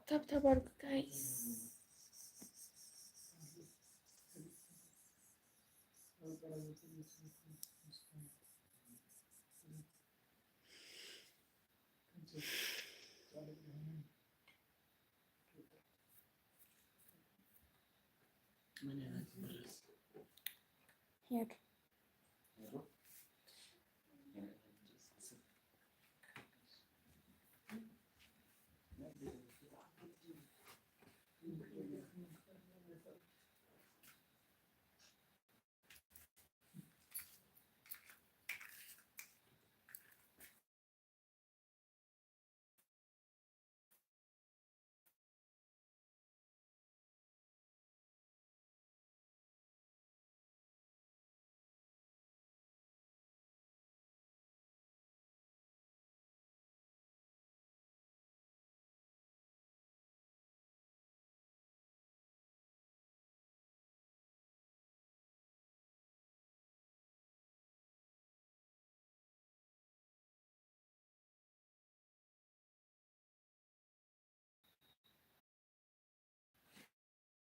ታብታብ ኣርጉ ጋይስ። የት